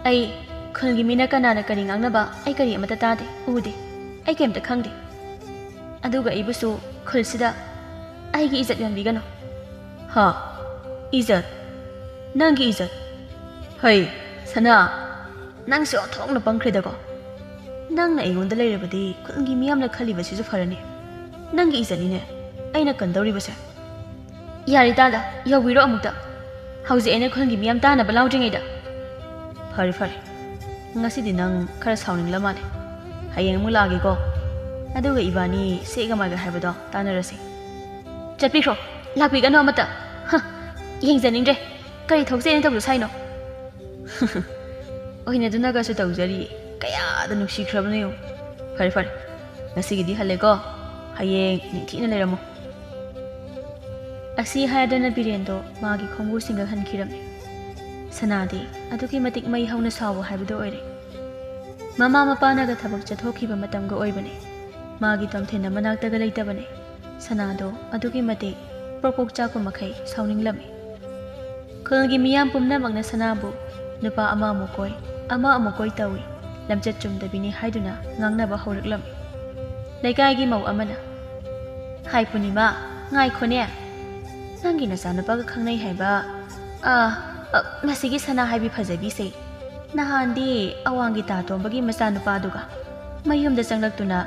ꯑꯩ ꯈꯨꯜꯒꯤ ꯃꯤꯅ ꯀꯅꯥꯅ ꯀꯔꯤ ꯉꯥꯡꯅꯕ ꯑꯩ ꯀꯔꯤ ꯑꯃꯠꯇ ꯇꯥꯗꯦ, ꯎꯗꯦ꯫ ꯑꯩ ꯀꯩꯝꯇ ꯈꯪꯗꯦ꯫ ꯑꯗꯨꯒ ꯑꯩꯕꯨꯁꯨ ꯈꯨꯜꯁꯤꯗ ꯑꯩꯒꯤ ꯏꯖꯠ ꯌꯣꯟꯕꯤꯒꯅꯨ꯫" "ꯍꯥ? ꯏꯖꯠ? ꯅꯪꯒꯤ ꯏꯖꯠ? ꯍꯩ, ꯁꯅꯥ, ꯅꯪꯁꯦ ꯑꯣꯟꯊꯣꯛꯅ ꯄꯪꯈ꯭ꯔꯦꯗꯀꯣ꯫ ꯅꯪꯅ ꯑꯩꯉꯣꯟꯗ ꯂꯩꯔꯕꯗꯤ ꯈꯨꯜꯒꯤ ꯃꯤꯌꯥꯝꯅ ꯈꯜꯂꯤꯕꯁꯤꯁꯨ ꯐꯔꯅꯤ꯫ ꯅꯪꯒꯤ ꯏꯖꯠꯅꯤꯅꯦ ꯑꯩꯅ ꯀꯟꯗꯧꯔꯤꯕꯁꯦ꯫" "ꯌꯥꯔꯦ ꯇꯥꯗ, ꯌꯧꯕꯤꯔꯣ ꯑꯃꯨꯛꯇ꯫ ꯍꯧꯖꯤꯛ ꯑꯩꯅ ꯈꯨꯜꯒꯤ ꯃꯤꯌꯥꯝ ꯇꯥꯅꯕ ꯂꯥꯎꯗ꯭ꯔꯤꯉꯩꯗ꯫" "ꯐꯔꯦ, ꯐꯔꯦ꯫ ꯉꯁꯤꯗꯤ ꯅꯪ ꯈꯔ ꯁꯥꯎꯅꯤꯡꯂ ꯃꯥꯜꯂꯦ꯫ ꯍꯌꯦꯡ ꯑꯃꯨꯛ ꯂꯥꯛꯑꯒꯦꯀꯣ꯫" ꯑꯗꯨꯒ ꯏꯕꯥꯅꯤ ꯁꯦꯒ ꯃꯥꯏꯒ ꯍꯥꯏꯕꯗꯣ ꯇꯥꯟꯅꯔꯁꯤ꯫ ꯆꯠꯄꯤꯈ꯭ꯔꯣ, ꯂꯥꯛꯄꯤꯒꯅꯨ ꯑꯃꯇ꯫ ꯍ, ꯌꯦꯡꯖꯅꯤꯡꯗ꯭ꯔꯦ꯫ ꯀꯔꯤ ꯊꯣꯛꯆꯩꯅ ꯇꯧꯖ ꯁꯥꯏꯅꯣ? ꯑꯣꯏꯅꯗꯨꯅꯒꯁꯨ ꯇꯧꯖꯔꯤ꯫ ꯀꯌꯥꯗ ꯅꯨꯡꯁꯤꯈ꯭ꯔꯕꯅꯣ ꯌꯦꯡꯉꯨ꯫ ꯐꯔꯦ, ꯐꯔꯦ꯫ ꯉꯁꯤꯒꯤꯗꯤ ꯍꯜꯂꯦꯀꯣ꯫ ꯍꯌꯦꯡ ꯅꯤꯡꯊꯤꯅ ꯂꯩꯔꯝꯃꯨ꯫ ꯑꯁꯤ ꯍꯥꯏꯔꯗꯨꯅ ꯕꯤꯔꯦꯟꯗꯣ ꯃꯥꯒꯤ ꯈꯣꯡꯕꯨꯁꯤꯡꯒ ꯍꯟꯈꯤꯔꯝꯃꯤ꯫ ꯁꯅꯥꯗꯤ ꯑꯗꯨꯛꯀꯤ ꯃꯇꯤꯛ ꯃꯩ ꯍꯧꯅ ꯁꯥꯎꯕ ꯍꯥꯏꯕꯗꯨ ꯑꯣꯏꯔꯦ꯫ ꯃꯃꯥ ꯃꯄꯥꯅꯒ ꯊꯕꯛ ꯆꯠꯊꯣꯛꯈꯤꯕ ꯃꯇꯝꯒ ꯑꯣꯏꯕꯅꯦ꯫ ꯃꯥꯒꯤ ꯇꯣꯝꯊꯤꯟ ꯃꯅꯥꯛꯇꯒ ꯂꯩꯇꯕꯅꯦ꯫ ꯁꯅꯥꯗꯣ ꯑꯗꯨꯛꯀꯤ ꯃꯇꯤꯛ ꯄ꯭ꯔꯣꯛ ꯄ꯭ꯔꯣꯛ ꯆꯥꯛꯄ ꯃꯈꯩ ꯁꯥꯎꯅꯤꯡꯂꯝꯃꯤ꯫ ꯈꯨꯜꯒꯤ ꯃꯤꯌꯥꯝ ꯄꯨꯝꯅꯃꯛꯅ ꯁꯅꯥꯕꯨ ꯅꯨꯄꯥ ꯑꯃ ꯑꯃꯨꯛ ꯀꯣꯏ, ꯑꯃ ꯑꯃꯨꯛ ꯀꯣꯏ ꯇꯧꯏ, ꯂꯝꯆꯠ ꯆꯨꯝꯗꯕꯤꯅꯤ ꯍꯥꯏꯗꯨꯅ ꯉꯥꯡꯅꯕ ꯍꯧꯔꯛꯂꯝꯃꯤ꯫ ꯂꯩꯀꯥꯏꯒꯤ ꯃꯧ ꯑꯃꯅ, "ꯍꯥꯏ ꯄꯨꯔꯅꯤꯃꯥ, ꯉꯥꯏꯈꯣꯅꯦ, ꯅꯪꯒꯤ ꯅꯆꯥꯅꯨꯄꯥꯒ ꯈꯪꯅꯩ ꯍꯥꯏꯕ, ꯑ, ꯑ, ꯃꯁꯤꯒꯤ ꯁꯅꯥ ꯍꯥꯏꯕꯤ ꯐꯖꯕꯤꯁꯦ ꯅꯍꯥꯟꯗꯤ ꯑꯋꯥꯡꯒꯤ ꯇꯥ ꯇꯣꯝꯕꯒꯤ ꯃꯆꯥꯅꯨꯄꯥꯗꯨꯒ ꯃꯌꯨꯝꯗ ꯆꯪꯂꯛꯇꯨꯅ,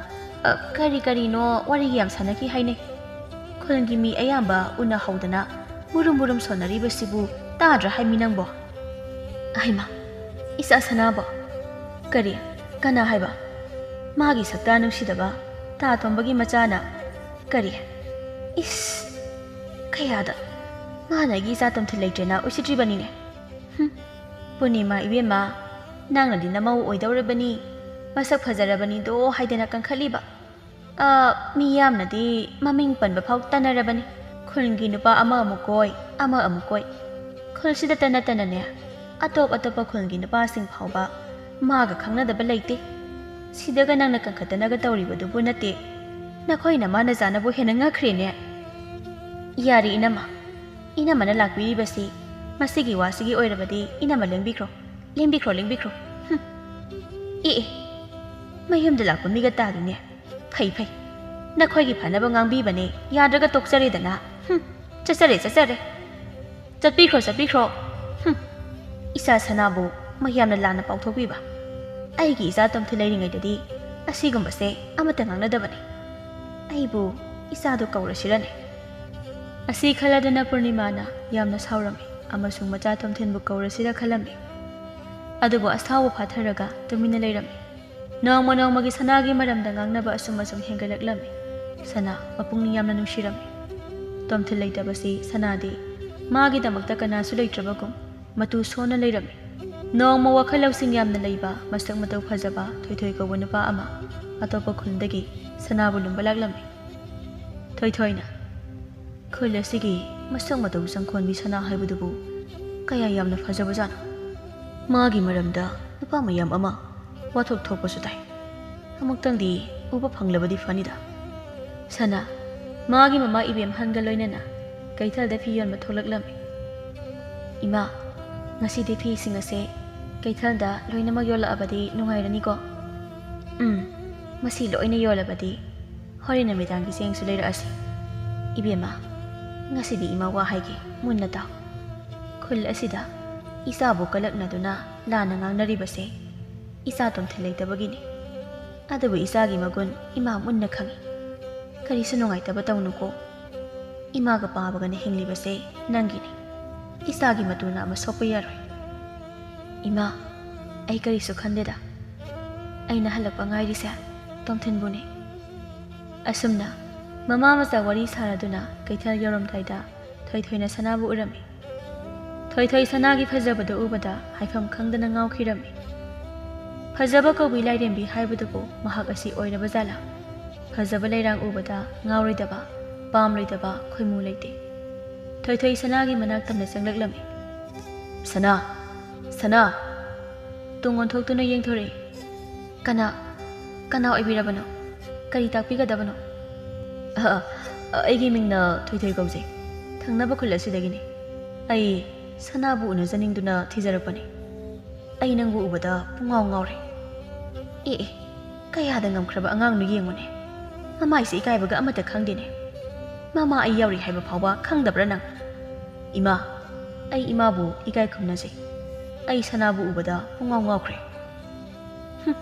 ꯑ, ꯀꯔꯤ ꯀꯔꯤꯅꯣ ꯋꯥꯔꯤꯒ ꯌꯥꯝ ꯁꯥꯟꯅꯈꯤ ꯍꯥꯏꯅꯩ꯫ ꯈꯨꯜꯒꯤ ꯃꯤ ꯑꯌꯥꯝꯕ ꯎꯅꯍꯧꯗꯅ ꯃꯨꯔꯨꯝ ꯃꯨꯔꯨꯝ ꯁꯣꯟꯅꯔꯤꯕꯁꯤꯕꯨ ꯇꯥꯗ꯭ꯔꯥ ꯍꯥꯏꯃꯤ ꯅꯪꯕꯣ?" ꯑꯍꯩꯃ, ꯏꯆꯥ ꯁꯅꯥꯕꯣ꯫ ꯀꯔꯤ? ꯀꯅꯥ ꯍꯥꯏꯕ? ꯃꯥꯒꯤ ꯁꯛꯇꯥ ꯅꯨꯡꯁꯤꯗꯕ ꯇꯥ ꯇꯣꯝꯕꯒꯤ ꯃꯆꯥꯅ? ꯀꯔꯤ? ꯏꯁ! ꯀꯌꯥꯗ? ꯃꯥꯅ ꯑꯩꯒꯤ ꯏꯆꯥ ꯇꯣꯝꯊꯤꯟ ꯂꯩꯇ꯭ꯔꯦꯅ ꯎꯁꯤꯠꯇ꯭ꯔꯤꯕꯅꯤꯅꯦ꯫ ꯍꯨꯝ! ꯄꯨꯔꯅꯤꯃꯥ ꯏꯕꯦꯝꯃ, ꯅꯪꯅꯗꯤ ꯅꯃꯧ ꯑꯣꯏꯗꯧꯔꯕꯅꯤ, ꯃꯁꯛ ꯐꯖꯔꯕꯅꯤꯗꯣ ꯍꯥꯏꯗꯅ ꯀꯟꯈꯠꯂꯤꯕ꯫ ꯑ, ꯃꯤ ꯌꯥꯝꯅꯗꯤ ꯃꯃꯤꯡ ꯄꯟꯕ ꯐꯥꯎ ꯇꯟꯅꯔꯕꯅꯤ꯫ ꯈꯨꯜꯒꯤ ꯅꯨꯄꯥ ꯑꯃ ꯑꯃꯨꯛ ꯀꯣꯏ, ꯑꯃ ꯑꯃꯨꯛ ꯀꯣꯏ꯫ ꯈꯨꯜꯁꯤꯗꯇ ꯅꯠꯇꯅꯅꯦ, ꯑꯇꯣꯞ ꯑꯇꯣꯞꯄ ꯈꯨꯜꯒꯤ ꯅꯨꯄꯥꯁꯤꯡ ꯐꯥꯎꯕ ꯃꯥꯒ ꯈꯪꯅꯗꯕ ꯂꯩꯇꯦ꯫ ꯁꯤꯗꯒ ꯅꯪꯅ ꯀꯟꯈꯠꯇꯅꯒ ꯇꯧꯔꯤꯕꯗꯨꯕꯨ ꯅꯠꯇꯦ꯫ ꯅꯈꯣꯏ ꯅꯃꯥ ꯅꯆꯥꯅꯕꯨ ꯍꯦꯟꯅ ꯉꯛꯈ꯭ꯔꯦꯅꯦ꯫ ꯌꯥꯔꯦ ꯏꯅꯝꯃ꯫ ꯏꯅꯝꯃꯅ ꯂꯥꯛꯄꯤꯔꯤꯕꯁꯤ ꯃꯁꯤꯒꯤ ꯋꯥꯁꯤꯒꯤ ꯑꯣꯏꯔꯕꯗꯤ ꯏꯅꯝꯃ ꯂꯦꯡꯕꯤꯈ꯭ꯔꯣ꯫ ꯂꯦꯡꯕꯤꯈ꯭ꯔꯣ, ꯂꯦꯡꯕꯤꯈ꯭ꯔꯣ꯫ ꯍꯨꯝ꯫ ꯑꯦ, ꯑꯦ꯫ ꯃꯌꯨꯝꯗ ꯂꯥꯛꯄ ꯃꯤꯒ ꯇꯥꯔꯤꯅꯦ꯫ ꯐꯩ, ꯐꯩ꯫ ꯅꯈꯣꯏꯒꯤ ꯐꯅꯕ ꯉꯥꯡꯕꯤꯕꯅꯦ꯫ ꯌꯥꯗ꯭ꯔꯒ ꯇꯣꯛꯆꯔꯦꯗꯅ꯫ ꯍꯨꯝ꯫ ꯆꯠꯆꯔꯦ, ꯆꯠꯆꯔꯦ꯫ ꯆꯠꯄꯤꯈ꯭ꯔꯣ, ꯆꯠꯄꯤꯈ꯭ꯔꯣ꯫ ꯍꯨꯝ꯫ ꯏꯆꯥ ꯁꯅꯥꯕꯨ ꯃꯌꯥꯝꯅ ꯂꯥꯟꯅ ꯄꯥꯎꯊꯣꯛꯄꯤꯕ꯫ ꯑꯩꯒꯤ ꯏꯆꯥ ꯇꯣꯝꯊꯤꯟ ꯂꯩꯔꯤꯉꯩꯗꯗꯤ ꯑꯁꯤꯒꯨꯝꯕꯁꯦ ꯑꯃꯠꯇ ꯉꯥꯡꯅꯗꯕꯅꯤ꯫ ꯑꯩꯕꯨ ꯏꯆꯥꯗꯣ ꯀꯧꯔꯁꯤꯔꯅꯦ? ꯑꯁꯤ ꯈꯜꯂꯗꯅ ꯄꯨꯔꯅꯤꯃꯥꯅ ꯌꯥꯝꯅ ꯁꯥꯎꯔꯝꯃꯤ ꯑꯃꯁꯨꯡ ꯃꯆꯥ ꯇꯣꯝꯊꯤꯟꯕꯨ ꯀꯧꯔꯁꯤꯔ ꯈꯜꯂꯝꯃꯤ꯫ ꯑꯗꯨꯕꯨ ꯑꯁꯥꯎꯕ ꯐꯥꯊꯔꯒ ꯇꯨꯃꯤꯟꯅ ꯂꯩꯔꯝꯃꯤ꯫ ꯅꯣꯡꯃ ꯅꯣꯡꯃꯒꯤ ꯁꯅꯥꯒꯤ ꯃꯔꯝꯗ ꯉꯥꯡꯅꯕ ꯑꯁꯨꯝ ꯑꯁꯨꯝ ꯍꯦꯟꯒꯠꯂꯛꯂꯝꯃꯤ꯫ ꯁꯅꯥ ꯃꯄꯨꯛꯅꯤꯡ ꯌꯥꯝꯅ ꯅꯨꯡꯁꯤꯔꯝꯃꯤ꯫ ꯇꯣꯝꯊꯤꯜ ꯂꯩꯇꯕꯁꯤ ꯁꯅꯥꯗꯤ ꯃꯥꯒꯤꯗꯃꯛꯇ ꯀꯅꯥꯁꯨ ꯂꯩꯇ꯭ꯔꯕꯒꯨꯝ ꯃꯇꯨ ꯁꯣꯟꯅ ꯂꯩꯔꯝꯃꯤ꯫ ꯅꯣꯡꯃ ꯋꯥꯈꯜ ꯂꯧꯁꯤꯡ ꯌꯥꯝꯅ ꯂꯩꯕ, ꯃꯁꯛ ꯃꯇꯧ ꯐꯖꯕ ꯊꯣꯏꯊꯣꯏ ꯀꯧꯕ ꯅꯨꯄꯥ ꯑꯃ ꯑꯇꯣꯞꯄ ꯈꯨꯜꯗꯒꯤ ꯁꯅꯥꯕꯨ ꯂꯨꯝꯕ ꯂꯥꯛꯂꯝꯃꯤ꯫ ꯊꯣꯏꯊꯣꯏꯅ, "ꯈꯨꯜ ꯑꯁꯤꯒꯤ ꯃꯁꯛ ꯃꯇꯧ ꯆꯪꯈꯣꯟꯕꯤ ꯁꯅꯥ ꯍꯥꯏꯕꯗꯨꯕꯨ ꯀꯌꯥ ꯌꯥꯝꯅ ꯐꯖꯕꯖꯥꯠꯅꯣ? ꯃꯥꯒꯤ ꯃꯔꯝꯗ ꯅꯨꯄꯥ ꯃꯌꯥꯝ ꯑꯃ ꯋꯥꯊꯣꯛ ꯊꯣꯛꯄꯁꯨ ꯇꯥꯏ꯫ ꯑꯃꯨꯛꯇꯪꯗꯤ ꯎꯕ ꯐꯪꯂꯕꯗꯤ ꯐꯅꯤꯗ꯫" ꯁꯅꯥ ꯃꯥꯒꯤ ꯃꯃꯥ ꯏꯕꯦꯝꯍꯜꯒ ꯂꯣꯏꯅꯅ ꯀꯩꯊꯦꯜꯗ ꯐꯤ ꯌꯣꯟꯕ ꯊꯣꯛꯂꯛꯂꯝꯃꯤ꯫ "ꯏꯃꯥ, ꯉꯁꯤꯗꯤ ꯐꯤꯁꯤꯡ ꯑꯁꯦ ꯀꯩꯊꯦꯜꯗ ꯂꯣꯏꯅꯃꯛ ꯌꯣꯜꯂꯛꯑꯕꯗꯤ ꯅꯨꯡꯉꯥꯏꯔꯅꯤꯀꯣ?" "ꯎꯝ, ꯃꯁꯤ ꯂꯣꯏꯅ ꯌꯣꯜꯂꯕꯗꯤ ꯍꯣꯔꯦꯟ ꯅꯨꯃꯤꯗꯥꯡꯒꯤ ꯆꯦꯡꯁꯨ ꯂꯩꯔꯛꯑꯁꯤ꯫" "ꯏꯕꯦꯝꯃ, ꯉꯁꯤꯗꯤ ꯏꯃꯥ ꯋꯥ ꯍꯥꯏꯒꯦ, ꯃꯨꯟꯅ ꯇꯥꯎ꯫ ꯈꯨꯜ ꯑꯁꯤꯗ ꯏꯆꯥꯕꯨ ꯀꯂꯛꯅꯗꯨꯅ ꯂꯥꯟꯅ ꯉꯥꯡꯅꯔꯤꯕꯁꯦ ꯏꯆꯥ ꯇꯣꯝꯊꯤꯜ ꯂꯩꯇꯕꯒꯤꯅꯤ꯫ ꯑꯗꯨꯕꯨ ꯏꯆꯥꯒꯤ ꯃꯒꯨꯟ ꯏꯃꯥ ꯃꯨꯟꯅ ꯈꯪꯏ꯫ ꯀꯔꯤꯁꯨ ꯅꯨꯡꯉꯥꯏꯇꯕ ꯇꯧꯅꯨꯀꯣ꯫ ꯏꯃꯥꯒ ꯄꯥꯕꯒꯅ ꯍꯤꯡꯂꯤꯕꯁꯦ ꯅꯪꯒꯤꯅꯤ꯫ ꯏꯆꯥꯒꯤ ꯃꯇꯨꯅ ꯑꯃ ꯁꯣꯛꯄ ꯌꯥꯔꯣꯏ꯫" "ꯏꯃꯥ, ꯑꯩ ꯀꯔꯤꯁꯨ ꯈꯟꯗꯦꯗ꯫ ꯑꯩꯅ ꯍꯜꯂꯛꯄ ꯉꯥꯏꯔꯤꯁꯦ ꯇꯣꯝꯊꯤꯟꯕꯨꯅꯤ꯫" ꯑꯁꯨꯝꯅ ꯃꯃꯥ ꯃꯆꯥ ꯋꯥꯔꯤ ꯁꯥꯅꯗꯨꯅ ꯀꯩꯊꯦꯜ ꯌꯧꯔꯝꯗꯥꯏꯗ ꯊꯣꯏꯊꯣꯏꯅ ꯁꯅꯥꯕꯨ ꯎꯔꯝꯃꯤ꯫ ꯊꯣꯏꯊꯣꯏ ꯁꯅꯥꯒꯤ ꯐꯖꯕꯗꯨ ꯎꯕꯗ ꯍꯥꯏꯐꯝ ꯈꯪꯗꯅ ꯉꯥꯎꯈꯤꯔꯝꯃꯤ꯫ ꯐꯖꯕ ꯀꯧꯕꯤ ꯂꯥꯏꯔꯦꯝꯕꯤ ꯍꯥꯏꯕꯗꯨꯕꯨ ꯃꯍꯥꯛ ꯑꯁꯤ ꯑꯣꯏꯔꯕ ꯖꯥꯠꯂꯥ? ꯐꯖꯕ ꯂꯩꯔꯥꯡ ꯎꯕꯗ ꯉꯥꯎꯔꯣꯏꯗꯕ, ꯄꯥꯝꯂꯣꯏꯗꯕ ꯈꯣꯏꯃꯨ ꯂꯩꯇꯦ꯫ ꯊꯣꯏꯊꯣꯏ ꯁꯅꯥꯒꯤ ꯃꯅꯥꯛ ꯇꯝꯅ ꯆꯪꯂꯛꯂꯝꯃꯤ꯫ "ꯁꯅꯥ! ꯁꯅꯥ!" ꯇꯨꯡ ꯑꯣꯟꯊꯣꯛꯇꯨꯅ ꯌꯦꯡꯊꯣꯔꯛꯏ꯫ "ꯀꯅꯥ, ꯀꯅꯥ ꯑꯣꯏꯕꯤꯔꯕꯅꯣ? ꯀꯔꯤ ꯇꯥꯛꯄꯤꯒꯗꯕꯅꯣ?" "ꯑ, ꯑ, ꯑꯩꯒꯤ ꯃꯤꯡꯅ ꯊꯣꯏꯊꯣꯏ ꯀꯧꯖꯩ꯫ ꯊꯪꯅꯕ ꯈꯨꯜ ꯑꯁꯤꯗꯒꯤꯅꯤ꯫ ꯑꯩ ꯁꯅꯥꯕꯨ ꯎꯅꯖꯅꯤꯡꯗꯨꯅ ꯊꯤꯖꯔꯛꯄꯅꯤ꯫ ꯑꯩ ꯅꯪꯕꯨ ꯎꯕꯗ ꯄꯨꯡꯉꯥꯎ ꯉꯥꯎꯔꯦ꯫" "ꯑꯦ, ꯑꯦ, ꯀꯌꯥꯗ ꯉꯝꯈ꯭ꯔꯕ ꯑꯉꯥꯡꯅꯣ ꯌꯦꯡꯉꯨꯅꯦ꯫ ꯃꯃꯥꯏꯁꯦ ꯏꯀꯥꯏꯕꯒ ꯑꯃꯠꯇ ꯈꯪꯗꯦꯅꯦ꯫ ꯃꯃꯥ ꯑꯩ ꯌꯥꯎꯔꯤ ꯍꯥꯏꯕ ꯐꯥꯎꯕ ꯈꯪꯗꯕ꯭ꯔꯥ ꯅꯪ?" "ꯏꯃꯥ, ꯑꯩ ꯏꯃꯥꯕꯨ ꯏꯀꯥꯏ ꯈꯨꯝꯅꯖꯩ꯫ ꯑꯩ ꯁꯅꯥꯕꯨ ꯎꯕꯗ ꯄꯨꯡꯉꯥꯎ ꯉꯥꯎꯈ꯭ꯔꯦ꯫" "ꯍꯨꯝ,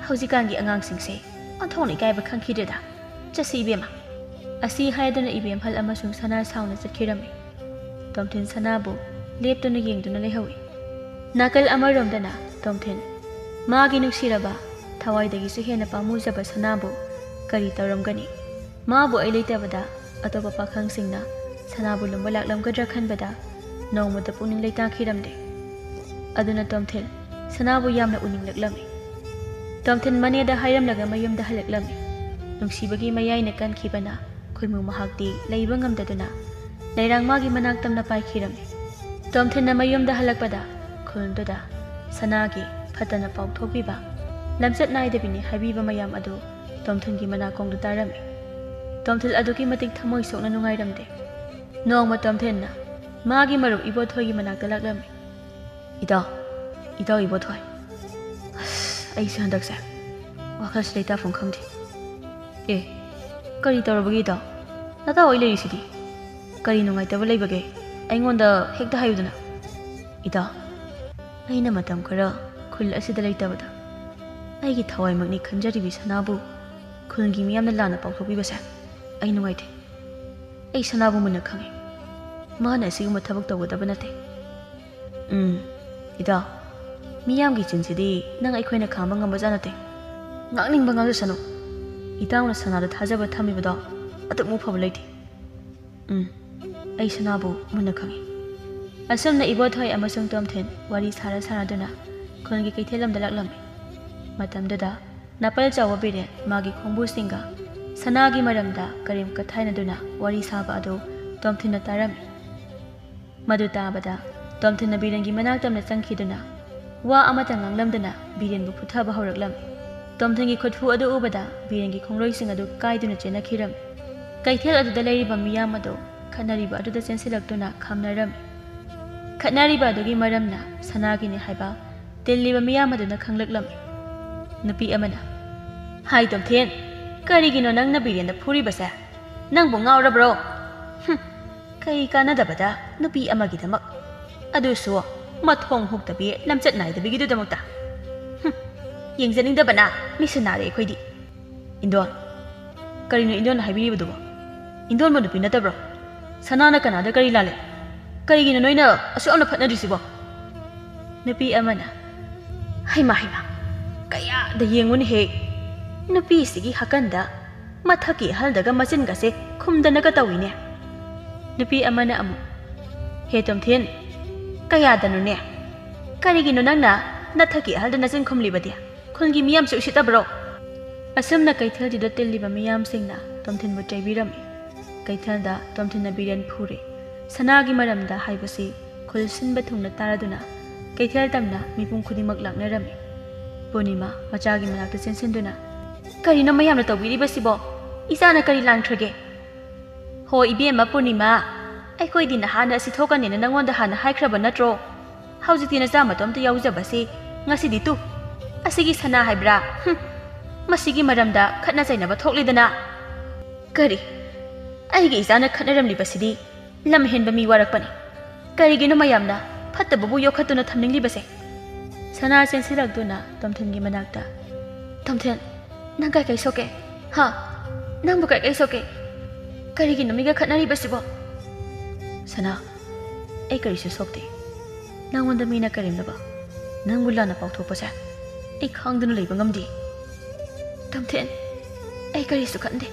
ꯍꯧꯖꯤꯛꯀꯥꯟꯒꯤ ꯑꯉꯥꯡꯁꯤꯡꯁꯦ ꯑꯣꯟꯊꯣꯛꯅ ꯏꯀꯥꯏꯕ ꯈꯪꯈꯤꯗ꯭ꯔꯦꯗ꯫ ꯆꯠꯁꯤ ꯏꯕꯦꯝꯃ꯫" ꯑꯁꯤ ꯍꯥꯏꯗꯨꯅ ꯏꯕꯦꯝꯍꯜ ꯑꯃꯁꯨꯡ ꯁꯅꯥ ꯁꯥꯎꯅ ꯆꯠꯈꯤꯔꯝꯃꯤ꯫ ꯇꯣꯝꯊꯤꯟ ꯁꯅꯥꯕꯨ ꯂꯦꯞꯇꯨꯅ ꯌꯦꯡꯗꯨꯅ ꯂꯩꯍꯧꯏ꯫ ꯅꯥꯀꯜ ꯑꯃꯔꯣꯝꯗꯅ ꯇꯣꯝꯊꯤꯟ ꯃꯥꯒꯤ ꯅꯨꯡꯁꯤꯔꯕ ꯊꯋꯥꯏꯗꯒꯤꯁꯨ ꯍꯦꯟꯅ ꯄꯥꯝꯃꯨꯖꯕ ꯁꯅꯥꯕꯨ ꯀꯔꯤ ꯇꯧꯔꯝꯒꯅꯤ? ꯃꯥꯕꯨ ꯑꯩ ꯂꯩꯇꯕꯗ ꯑꯇꯣꯞꯄ ꯄꯥꯈꯪꯁꯤꯡꯅ ꯁꯅꯥꯕꯨ ꯂꯨꯝꯕ ꯂꯥꯛꯂꯝꯒꯗ꯭ꯔꯥ ꯈꯟꯕꯗ ꯅꯣꯡꯃꯇ ꯄꯨꯛꯅꯤꯡ ꯂꯩꯇꯥꯈꯤꯔꯝꯗꯦ꯫ ꯑꯗꯨꯅ ꯇꯣꯝꯊꯤꯟ ꯁꯅꯥꯕꯨ ꯌꯥꯝꯅ ꯎꯅꯤꯡꯂꯛꯂꯝꯃꯤ꯫ ꯇꯣꯝꯊꯤꯟ ꯃꯅꯦꯗ ꯍꯥꯏꯔꯝꯂꯒ ꯃꯌꯨꯝꯗ ꯍꯜꯂꯛꯂꯝꯃꯤ꯫ ꯅꯨꯡꯁꯤꯕꯒꯤ ꯃꯌꯥꯏꯅ ꯀꯟꯈꯤꯕꯅ ꯈꯣꯏꯃꯨ ꯃꯍꯥꯛꯇꯤ ꯂꯩꯕ ꯉꯝꯗꯗꯨꯅ ꯂꯩꯔꯥꯡ ꯃꯥꯒꯤ ꯃꯅꯥꯛ ꯇꯝꯅ ꯄꯥꯏꯈꯤꯔꯝꯃꯤ꯫ ꯇꯣꯝꯊꯤꯟꯅ ꯃꯌꯨꯝꯗ ꯍꯜꯂꯛꯄꯗ ꯈꯨꯜꯗꯨꯗ ꯁꯅꯥꯒꯤ ꯐꯠꯇꯅ ꯄꯥꯎꯊꯣꯛꯄꯤꯕ ꯂꯝꯆꯠ ꯅꯥꯏꯗꯕꯤꯅꯤ ꯍꯥꯏꯕꯤꯕ ꯃꯌꯥꯝ ꯑꯗꯨ ꯇꯣꯝꯊꯤꯟꯒꯤ ꯃꯅꯥꯀꯣꯡꯗ ꯇꯥꯔꯝꯃꯤ꯫ ꯇꯣꯝꯊꯤꯟ ꯑꯗꯨꯛꯀꯤ ꯃꯇꯤꯛ ꯊꯃꯣꯏ ꯁꯣꯛꯅ ꯅꯨꯡꯉꯥꯏꯔꯝꯗꯦ꯫ ꯅꯣꯡꯃ ꯇꯣꯝꯊꯤꯟꯅ ꯃꯥꯒꯤ ꯃꯔꯨꯞ ꯏꯕꯣꯊꯣꯏꯒꯤ ꯃꯅꯥꯛꯇ ꯂꯥꯛꯂꯝꯃꯤ꯫ "ꯏꯇꯥꯎ, ꯏꯇꯥꯎ ꯏꯕꯣꯊꯣꯏ, ꯑꯁ, ꯑꯩꯁꯦ ꯍꯟꯗꯛꯁꯦ ꯋꯥꯈꯜꯁꯤ ꯂꯩꯇꯥꯐꯝ ꯈꯪꯗꯦ꯫ ꯑꯦ, ꯀꯔꯤ ꯇꯧꯔꯕꯒꯦ ꯏꯇꯥꯎ? ꯅꯇꯥꯎ ꯑꯩ ꯂꯩꯔꯤꯁꯤꯗꯤ꯫ ꯀꯔꯤ ꯅꯨꯡꯉꯥꯏꯇꯕ ꯂꯩꯕꯒꯦ? ꯑꯩꯉꯣꯟꯗ ꯍꯦꯛꯇ ꯍꯥꯏꯌꯨꯗꯅ꯫" "ꯏꯇꯥꯎ, ꯑꯩꯅ ꯃꯇꯝ ꯈꯔ ꯈꯨꯜ ꯑꯁꯤꯗ ꯂꯩꯇꯕꯗ ꯑꯩꯒꯤ ꯊꯋꯥꯏꯃꯛꯅꯤ ꯈꯟꯖꯔꯤꯕꯤ ꯁꯅꯥꯕꯨ ꯈꯨꯜꯒꯤ ꯃꯤꯌꯥꯝꯅ ꯂꯥꯟꯅ ꯄꯥꯎꯊꯣꯛꯄꯤꯕꯁꯦ ꯑꯩ ꯅꯨꯡꯉꯥꯏꯇꯦ꯫ ꯑꯩ ꯁꯅꯥꯕꯨ ꯃꯨꯟꯅ ꯈꯪꯉꯤ꯫ ꯃꯥꯅ ꯑꯁꯤꯒꯨꯝꯕ ꯊꯕꯛ ꯇꯧꯒꯗꯕ ꯅꯠꯇꯦ꯫ ꯎꯝ, ꯏꯇꯥꯎ, ꯃꯤꯌꯥꯝꯒꯤ ꯆꯤꯟꯁꯤꯗꯤ ꯅꯪ ꯑꯩꯈꯣꯏꯅ ꯈꯥꯝꯕ ꯉꯝꯕꯖꯥꯠ ꯅꯠꯇꯦ꯫ ꯉꯥꯡꯅꯤꯡꯕ ꯉꯥꯡꯖꯁꯅꯨ꯫ ꯏꯇꯥꯎꯅ ꯁꯅꯥꯗ ꯊꯥꯖꯕ ꯊꯝꯃꯤꯕꯗꯣ ꯑꯗꯨꯃꯨꯛ ꯐꯕ ꯂꯩꯇꯦ꯫ ꯎꯝ, ꯑꯩ ꯁꯅꯥꯕꯨ ꯃꯨꯟꯅ ꯈꯪꯉꯤ꯫" ꯑꯁꯨꯝꯅ ꯏꯕꯣꯊꯣꯏ ꯑꯃꯁꯨꯡ ꯇꯣꯝꯊꯤꯟ ꯋꯥꯔꯤ ꯁꯥꯔ ꯁꯥꯔꯗꯨꯅ ꯈꯨꯜꯒꯤ ꯀꯩꯊꯦꯜ ꯂꯝꯗ ꯂꯥꯛꯂꯝꯃꯤ꯫ ꯃꯇꯝꯗꯨꯗ ꯅꯥꯄꯜ ꯆꯥꯎꯕ ꯕꯤꯔꯦꯟ ꯃꯥꯒꯤ ꯈꯣꯡꯕꯨꯁꯤꯡꯒ ꯁꯅꯥꯒꯤ ꯃꯔꯝꯗ ꯀꯔꯦꯝ ꯀꯊꯥꯏꯅꯗꯨꯅ ꯋꯥꯔꯤ ꯁꯥꯕ ꯑꯗꯨ ꯇꯣꯝꯊꯤꯟꯅ ꯇꯥꯔꯝꯃꯤ꯫ ꯃꯗꯨ ꯇꯥꯕꯗ ꯇꯣꯝꯊꯤꯟꯅ ꯕꯤꯔꯦꯟꯒꯤ ꯃꯅꯥꯛ ꯇꯝꯅ ꯆꯪꯈꯤꯗꯨꯅ ꯋꯥ ꯑꯃꯠꯇ ꯉꯥꯡꯂꯝꯗꯅ ꯕꯤꯔꯦꯟꯕꯨ ꯐꯨꯊꯕ ꯍꯧꯔꯛꯂꯝꯃꯤ꯫ ꯇꯣꯝꯊꯤꯟꯒꯤ ꯈꯨꯠꯐꯨ ꯑꯗꯨ ꯎꯕꯗ ꯕꯤꯔꯦꯟꯒꯤ ꯈꯣꯡꯂꯣꯏꯁꯤꯡ ꯑꯗꯨ ꯀꯥꯏꯗꯨꯅ ꯆꯦꯟꯅꯈꯤꯔꯝꯃꯤ꯫ ꯀꯩꯊꯦꯜ ꯑꯗꯨꯗ ꯂꯩꯔꯤꯕ ꯃꯤꯌꯥꯝ ꯑꯗꯨ ꯈꯠꯅꯔꯤꯕ ꯑꯗꯨꯗ ꯆꯦꯟꯁꯤꯜꯂꯛꯇꯨꯅ ꯈꯥꯝꯅꯔꯝꯃꯤ꯫ ꯈꯠꯅꯔꯤꯕ ꯑꯗꯨꯒꯤ ꯃꯔꯝꯅ ꯁꯅꯥꯒꯤꯅꯤ ꯍꯥꯏꯕ ꯇꯤꯜꯂꯤꯕ ꯃꯤꯌꯥꯝ ꯑꯗꯨꯅ ꯈꯪꯂꯛꯂꯝꯃꯤ꯫ ꯅꯨꯄꯤ ꯑꯃꯅ, "ꯍꯥꯏ ꯇꯣꯝꯊꯤꯟ, ꯀꯔꯤꯒꯤꯅꯣ ꯅꯪꯅ ꯕꯤꯔꯦꯟꯗ ꯐꯨꯔꯤꯕꯁꯦ? ꯅꯪꯕꯨ ꯉꯥꯎꯔꯕ꯭ꯔꯣ? ꯍꯨꯝ, ꯀꯩ ꯀꯥꯟꯅꯗꯕꯗ ꯅꯨꯄꯤ ꯑꯃꯒꯤꯗꯃꯛ, ꯑꯗꯨꯁꯨ ꯃꯊꯣꯡ ꯍꯨꯛꯇꯕꯤ ꯂꯝꯆꯠ ꯅꯥꯏꯗꯕꯤꯒꯤꯗꯨꯗꯃꯛꯇ꯫ ꯍꯨꯝ, ꯌꯦꯡꯖꯅꯤꯡꯗꯕꯅ ꯃꯤꯠꯁꯦ ꯅꯥꯔꯦ ꯑꯩꯈꯣꯏꯗꯤ꯫" "ꯏꯟꯗꯣꯟ, ꯀꯔꯤꯅꯣ ꯏꯟꯗꯣꯟꯅ ꯍꯥꯏꯕꯤꯔꯤꯕꯗꯨꯕꯣ? ꯏꯟꯗꯣꯟꯕꯨ ꯅꯨꯄꯤ ꯅꯠꯇꯕ꯭ꯔꯣ? ꯁꯅꯥꯅ ꯀꯅꯥꯗ ꯀꯔꯤ ꯂꯥꯜꯂꯦ? ꯀꯔꯤꯒꯤꯅꯣ ꯅꯣꯏꯅ ꯑꯁꯨꯛ ꯌꯥꯝꯅ ꯐꯠꯅꯗ꯭ꯔꯤꯁꯤꯕꯣ?" ꯅꯨꯄꯤ ꯑꯃꯅ, "ꯍꯩꯃꯥ, ꯍꯩꯃꯥ, ꯀꯌꯥꯗ ꯌꯦꯡꯉꯨꯅꯦꯍꯦ, ꯅꯨꯄꯤꯁꯤꯒꯤ ꯍꯥꯀꯟꯗ ꯃꯊꯛꯀꯤ ꯑꯍꯜꯗꯒ ꯃꯆꯤꯟꯒꯁꯦ ꯈꯨꯝꯗꯅꯒ ꯇꯧꯏꯅꯦ꯫ ꯅꯨꯄꯤ ꯑꯃꯅ ꯑꯃꯨꯛ, "ꯍꯦ ꯇꯣꯝꯊꯤꯟ, ꯀꯌꯥꯗꯅꯣꯅꯦ? ꯀꯔꯤꯒꯤꯅꯣ ꯅꯪꯅ ꯅꯊꯛꯀꯤ ꯑꯍꯜꯗ ꯅꯆꯤꯟ ꯈꯨꯝꯂꯤꯕꯗꯤ? ꯈꯨꯜꯒꯤ ꯃꯤꯌꯥꯝꯁꯨ ꯎꯁꯤꯠꯇꯕ꯭ꯔꯣ?" ꯑꯁꯨꯝꯅ ꯀꯩꯊꯦꯜꯗꯨꯗ ꯇꯤꯜꯂꯤꯕ ꯃꯤꯌꯥꯝꯁꯤꯡꯅ ꯇꯣꯝꯊꯤꯟꯕꯨ ꯆꯩꯕꯤꯔꯝꯃꯤ꯫ ꯀꯩꯊꯦꯜꯗ ꯇꯣꯝꯊꯤꯟꯅ ꯕꯤꯔꯦꯟ ꯐꯨꯔꯦ꯫ ꯁꯅꯥꯒꯤ ꯃꯔꯝꯗ ꯍꯥꯏꯕꯁꯤ ꯈꯨꯜ ꯁꯤꯟꯕ ꯊꯨꯡꯅ ꯇꯥꯔꯗꯨꯅ ꯀꯩꯊꯦꯜ ꯇꯝꯅ ꯃꯤꯄꯨꯝ ꯈꯨꯗꯤꯡꯃꯛ ꯂꯥꯛꯅꯔꯝꯃꯤ꯫ ꯄꯨꯔꯅꯤꯃꯥ ꯃꯆꯥꯒꯤ ꯃꯅꯥꯛꯇ ꯆꯦꯟꯁꯤꯟꯗꯨꯅ, "ꯀꯔꯤꯅꯣ ꯃꯌꯥꯝꯅ ꯇꯧꯕꯤꯔꯤꯕꯁꯤꯕꯣ? ꯏꯆꯥꯅ ꯀꯔꯤ ꯂꯥꯟꯈ꯭ꯔꯒꯦ?" "ꯍꯣ ꯏꯕꯦꯝꯃ ꯄꯨꯔꯅꯤꯃꯥ, ꯑꯩꯈꯣꯏꯗꯤ ꯅꯍꯥꯟꯅ ꯑꯁꯤ ꯊꯣꯛꯀꯅꯦꯅ ꯅꯪꯉꯣꯟꯗ ꯍꯥꯟꯅ ꯍꯥꯏꯈ꯭ꯔꯕ ꯅꯠꯇ꯭ꯔꯣ? ꯍꯧꯖꯤꯛꯇꯤ ꯅꯆꯥ ꯃꯇꯣꯝꯇ ꯌꯥꯎꯖꯕꯁꯤ ꯉꯁꯤꯗꯤ ꯇꯨ, ꯑꯁꯤꯒꯤ ꯁꯅꯥ ꯍꯥꯏꯕ꯭ꯔꯥ? ꯍꯨꯝ, ꯃꯁꯤꯒꯤ ꯃꯔꯝꯗ ꯈꯠꯅ ꯆꯩꯅꯕ ꯊꯣꯛꯂꯤꯗꯅ꯫ ꯀꯔꯤ? ꯑꯩꯒꯤ ꯏꯆꯥꯅ ꯈꯠꯅꯔꯝꯂꯤꯕꯁꯤꯗꯤ ꯂꯝ ꯍꯦꯟꯕ ꯃꯤ ꯋꯥꯔꯛꯄꯅꯤ꯫ ꯀꯔꯤꯒꯤꯅꯣ ꯃꯌꯥꯝꯅ ꯐꯠꯇꯕꯕꯨ ꯌꯣꯛꯈꯠꯇꯨꯅ ꯊꯝꯅꯤꯡꯂꯤꯕꯁꯦ?" ꯁꯅꯥ ꯆꯦꯟꯁꯤꯜꯂꯛꯇꯨꯅ ꯇꯣꯝꯊꯤꯟꯒꯤ ꯃꯅꯥꯛꯇ, "ꯇꯣꯝꯊꯤꯟ, ꯅꯪ ꯀꯩ ꯀꯩ ꯁꯣꯛꯀꯦ? ꯍꯥ? ꯅꯪꯕꯨ ꯀꯩ ꯀꯩ ꯁꯣꯛꯀꯦ? ꯀꯔꯤꯒꯤꯅꯣ ꯃꯤꯒ ꯈꯠꯅꯔꯤꯕꯁꯤꯕꯣ?" "ꯁꯅꯥ, ꯑꯩ ꯀꯔꯤꯁꯨ ꯁꯣꯛꯇꯦ꯫ ꯅꯪꯉꯣꯟꯗ ꯃꯤꯅ ꯀꯔꯦꯝꯅꯕ, ꯅꯪꯕꯨ ꯂꯥꯟꯅ ꯄꯥꯎꯊꯣꯛꯄꯁꯦ ꯑꯩ ꯈꯥꯡꯗꯨꯅ ꯂꯩꯕ ꯉꯝꯗꯦ꯫" "ꯇꯣꯝꯊꯤꯟ, ꯑꯩ ꯀꯔꯤꯁꯨ ꯈꯟꯗꯦ꯫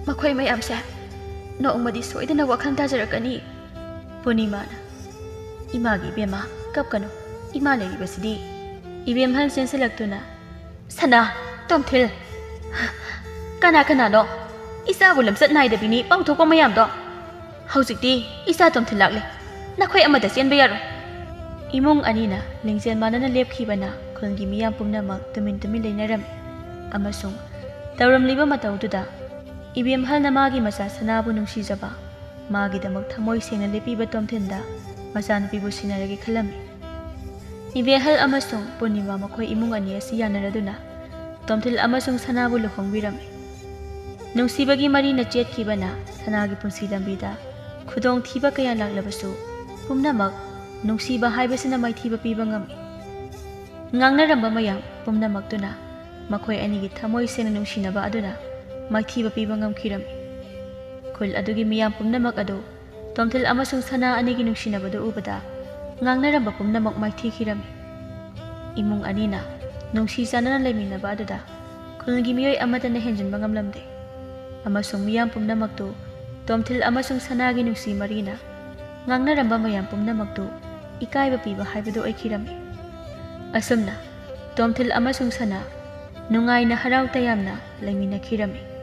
ꯃꯈꯣꯏ ꯃꯌꯥꯝꯁꯦ ꯅꯣꯡꯃꯗꯤ ꯁꯣꯏꯗꯅ ꯋꯥꯈꯜ ꯇꯥꯖꯔꯛꯀꯅꯤ꯫" ꯄꯨꯔꯅꯤꯃꯥꯅ, "ꯏꯃꯥꯒꯤ ꯏꯕꯦꯝꯃ, ꯀꯞꯀꯅꯨ꯫ ꯏꯃꯥ ꯂꯩꯔꯤꯕꯁꯤꯗꯤ꯫" ꯏꯕꯦꯝꯍꯜ ꯆꯦꯟꯁꯤꯜꯂꯛꯇꯨꯅ, "ꯁꯅꯥ, ꯇꯣꯝꯊꯤꯜ, ꯀꯅꯥ ꯀꯅꯥꯅꯣ? ꯏꯆꯥꯕꯨ ꯂꯝꯆꯠ ꯅꯥꯏꯗꯕꯤꯅꯤ ꯄꯥꯡꯊꯣꯛꯄ ꯃꯌꯥꯝꯗꯣ꯫ ꯍꯧꯖꯤꯛꯇꯤ ꯏꯆꯥ ꯇꯣꯝꯊꯤꯜ ꯂꯥꯛꯂꯦ꯫ ꯅꯈꯣꯏ ꯑꯃꯠꯇ ꯆꯦꯟꯕ ꯌꯥꯔꯣꯏ꯫" ꯏꯃꯨꯡ ꯑꯅꯤꯅ ꯂꯤꯡꯖꯦꯜ ꯃꯥꯟꯅꯅ ꯂꯦꯞꯈꯤꯕꯅ ꯈꯨꯜꯒꯤ ꯃꯤꯌꯥꯝ ꯄꯨꯝꯅꯃꯛ ꯇꯨꯃꯤꯟ ꯇꯨꯃꯤꯟ ꯂꯩꯅꯔꯝꯃꯤ꯫ ꯑꯃꯁꯨꯡ ꯇꯧꯔꯝꯂꯤꯕ ꯃꯇꯧꯗꯨꯗ ꯏꯕꯦꯝꯍꯜꯅ ꯃꯥꯒꯤ ꯃꯆꯥ ꯁꯅꯥꯕꯨ ꯅꯨꯡꯁꯤꯖꯕ, ꯃꯥꯒꯤꯗꯃꯛ ꯊꯃꯣꯏ ꯁꯦꯡꯅ ꯂꯦꯞꯄꯤꯕ ꯇꯣꯝꯊꯤꯟꯗ ꯃꯆꯥꯅꯨꯄꯤꯕꯨ ꯁꯤꯟꯅꯔꯒꯦ ꯈꯜꯂꯝꯃꯤ꯫ ꯏꯕꯦꯍꯜ ꯑꯃꯁꯨꯡ ꯄꯨꯔꯅꯤꯃꯥ ꯃꯈꯣꯏ ꯏꯃꯨꯡ ꯑꯅꯤ ꯑꯁꯤ ꯌꯥꯅꯔꯗꯨꯅ ꯇꯣꯝꯊꯤꯜ ꯑꯃꯁꯨꯡ ꯁꯅꯥꯕꯨ ꯂꯨꯍꯣꯡꯕꯤꯔꯝꯃꯤ꯫ ꯅꯨꯡꯁꯤꯕꯒꯤ ꯃꯔꯤꯅ ꯆꯦꯠꯈꯤꯕꯅ ꯁꯅꯥꯒꯤ ꯄꯨꯟꯁꯤ ꯂꯝꯕꯤꯗ ꯈꯨꯗꯣꯡꯊꯤꯕ ꯀꯌꯥ ꯂꯥꯛꯂꯕꯁꯨ ꯄꯨꯝꯅꯃꯛ ꯅꯨꯡꯁꯤꯕ ꯍꯥꯏꯕꯁꯤꯅ ꯃꯥꯏꯊꯤꯕ ꯄꯤꯕ ꯉꯝꯃꯤ꯫ ꯉꯥꯡꯅꯔꯝꯕ ꯃꯌꯥꯝ ꯄꯨꯝꯅꯃꯛꯇꯨꯅ ꯃꯈꯣꯏ ꯑꯅꯤꯒꯤ ꯊꯃꯣꯏ ꯁꯦꯡꯅ ꯅꯨꯡꯁꯤꯅꯕ ꯑꯗꯨꯅ ꯃꯥꯏꯊꯤꯕ ꯄꯤꯕ ꯉꯝꯈꯤꯔꯝꯃꯤ꯫ ꯈꯨꯜ ꯑꯗꯨꯒꯤ ꯃꯤꯌꯥꯝ ꯄꯨꯝꯅꯃꯛ ꯑꯗꯨ ꯇꯣꯝꯊꯤꯜ ꯑꯃꯁꯨꯡ ꯁꯅꯥ ꯑꯅꯤꯒꯤ ꯅꯨꯡꯁꯤꯅꯕꯗꯨ ꯎꯕꯗ ꯉꯥꯡꯅꯔꯝꯕ ꯄꯨꯝꯅꯃꯛ ꯃꯥꯏꯊꯤꯈꯤꯔꯝꯃꯤ꯫ ꯏꯃꯨꯡ ꯑꯅꯤꯅ ꯅꯨꯡꯁꯤ ꯆꯥꯟꯅꯅ ꯂꯩꯃꯤꯟꯅꯕ ꯑꯗꯨꯗ ꯈꯨꯜꯒꯤ ꯃꯤꯑꯣꯏ ꯑꯃꯠꯇꯅ ꯍꯦꯟꯖꯤꯟꯕ ꯉꯝꯂꯝꯗꯦ꯫ ꯑꯃꯁꯨꯡ ꯃꯤꯌꯥꯝ ꯄꯨꯝꯅꯃꯛꯇꯨ ꯇꯣꯝꯊꯤꯜ ꯑꯃꯁꯨꯡ ꯁꯅꯥꯒꯤ ꯅꯨꯡꯁꯤ ꯃꯔꯤꯅ ꯉꯥꯡꯅꯔꯝꯕ ꯃꯌꯥꯝ ꯄꯨꯝꯅꯃꯛꯇꯨ ꯏꯀꯥꯏꯕ ꯄꯤꯕ ꯍꯥꯏꯕꯗꯨ ꯑꯣꯏꯈꯤꯔꯝꯃꯤ꯫ ꯑꯁꯨꯝꯅ ꯇꯣꯝꯊꯤꯜ ꯑꯃꯁꯨꯡ ꯁꯅꯥ ꯅꯨꯡꯉꯥꯏꯅ ꯍꯔꯥꯎ ꯇꯌꯥꯝꯅ ꯂꯩꯃꯤꯟꯅꯈꯤꯔꯝꯃꯤ꯫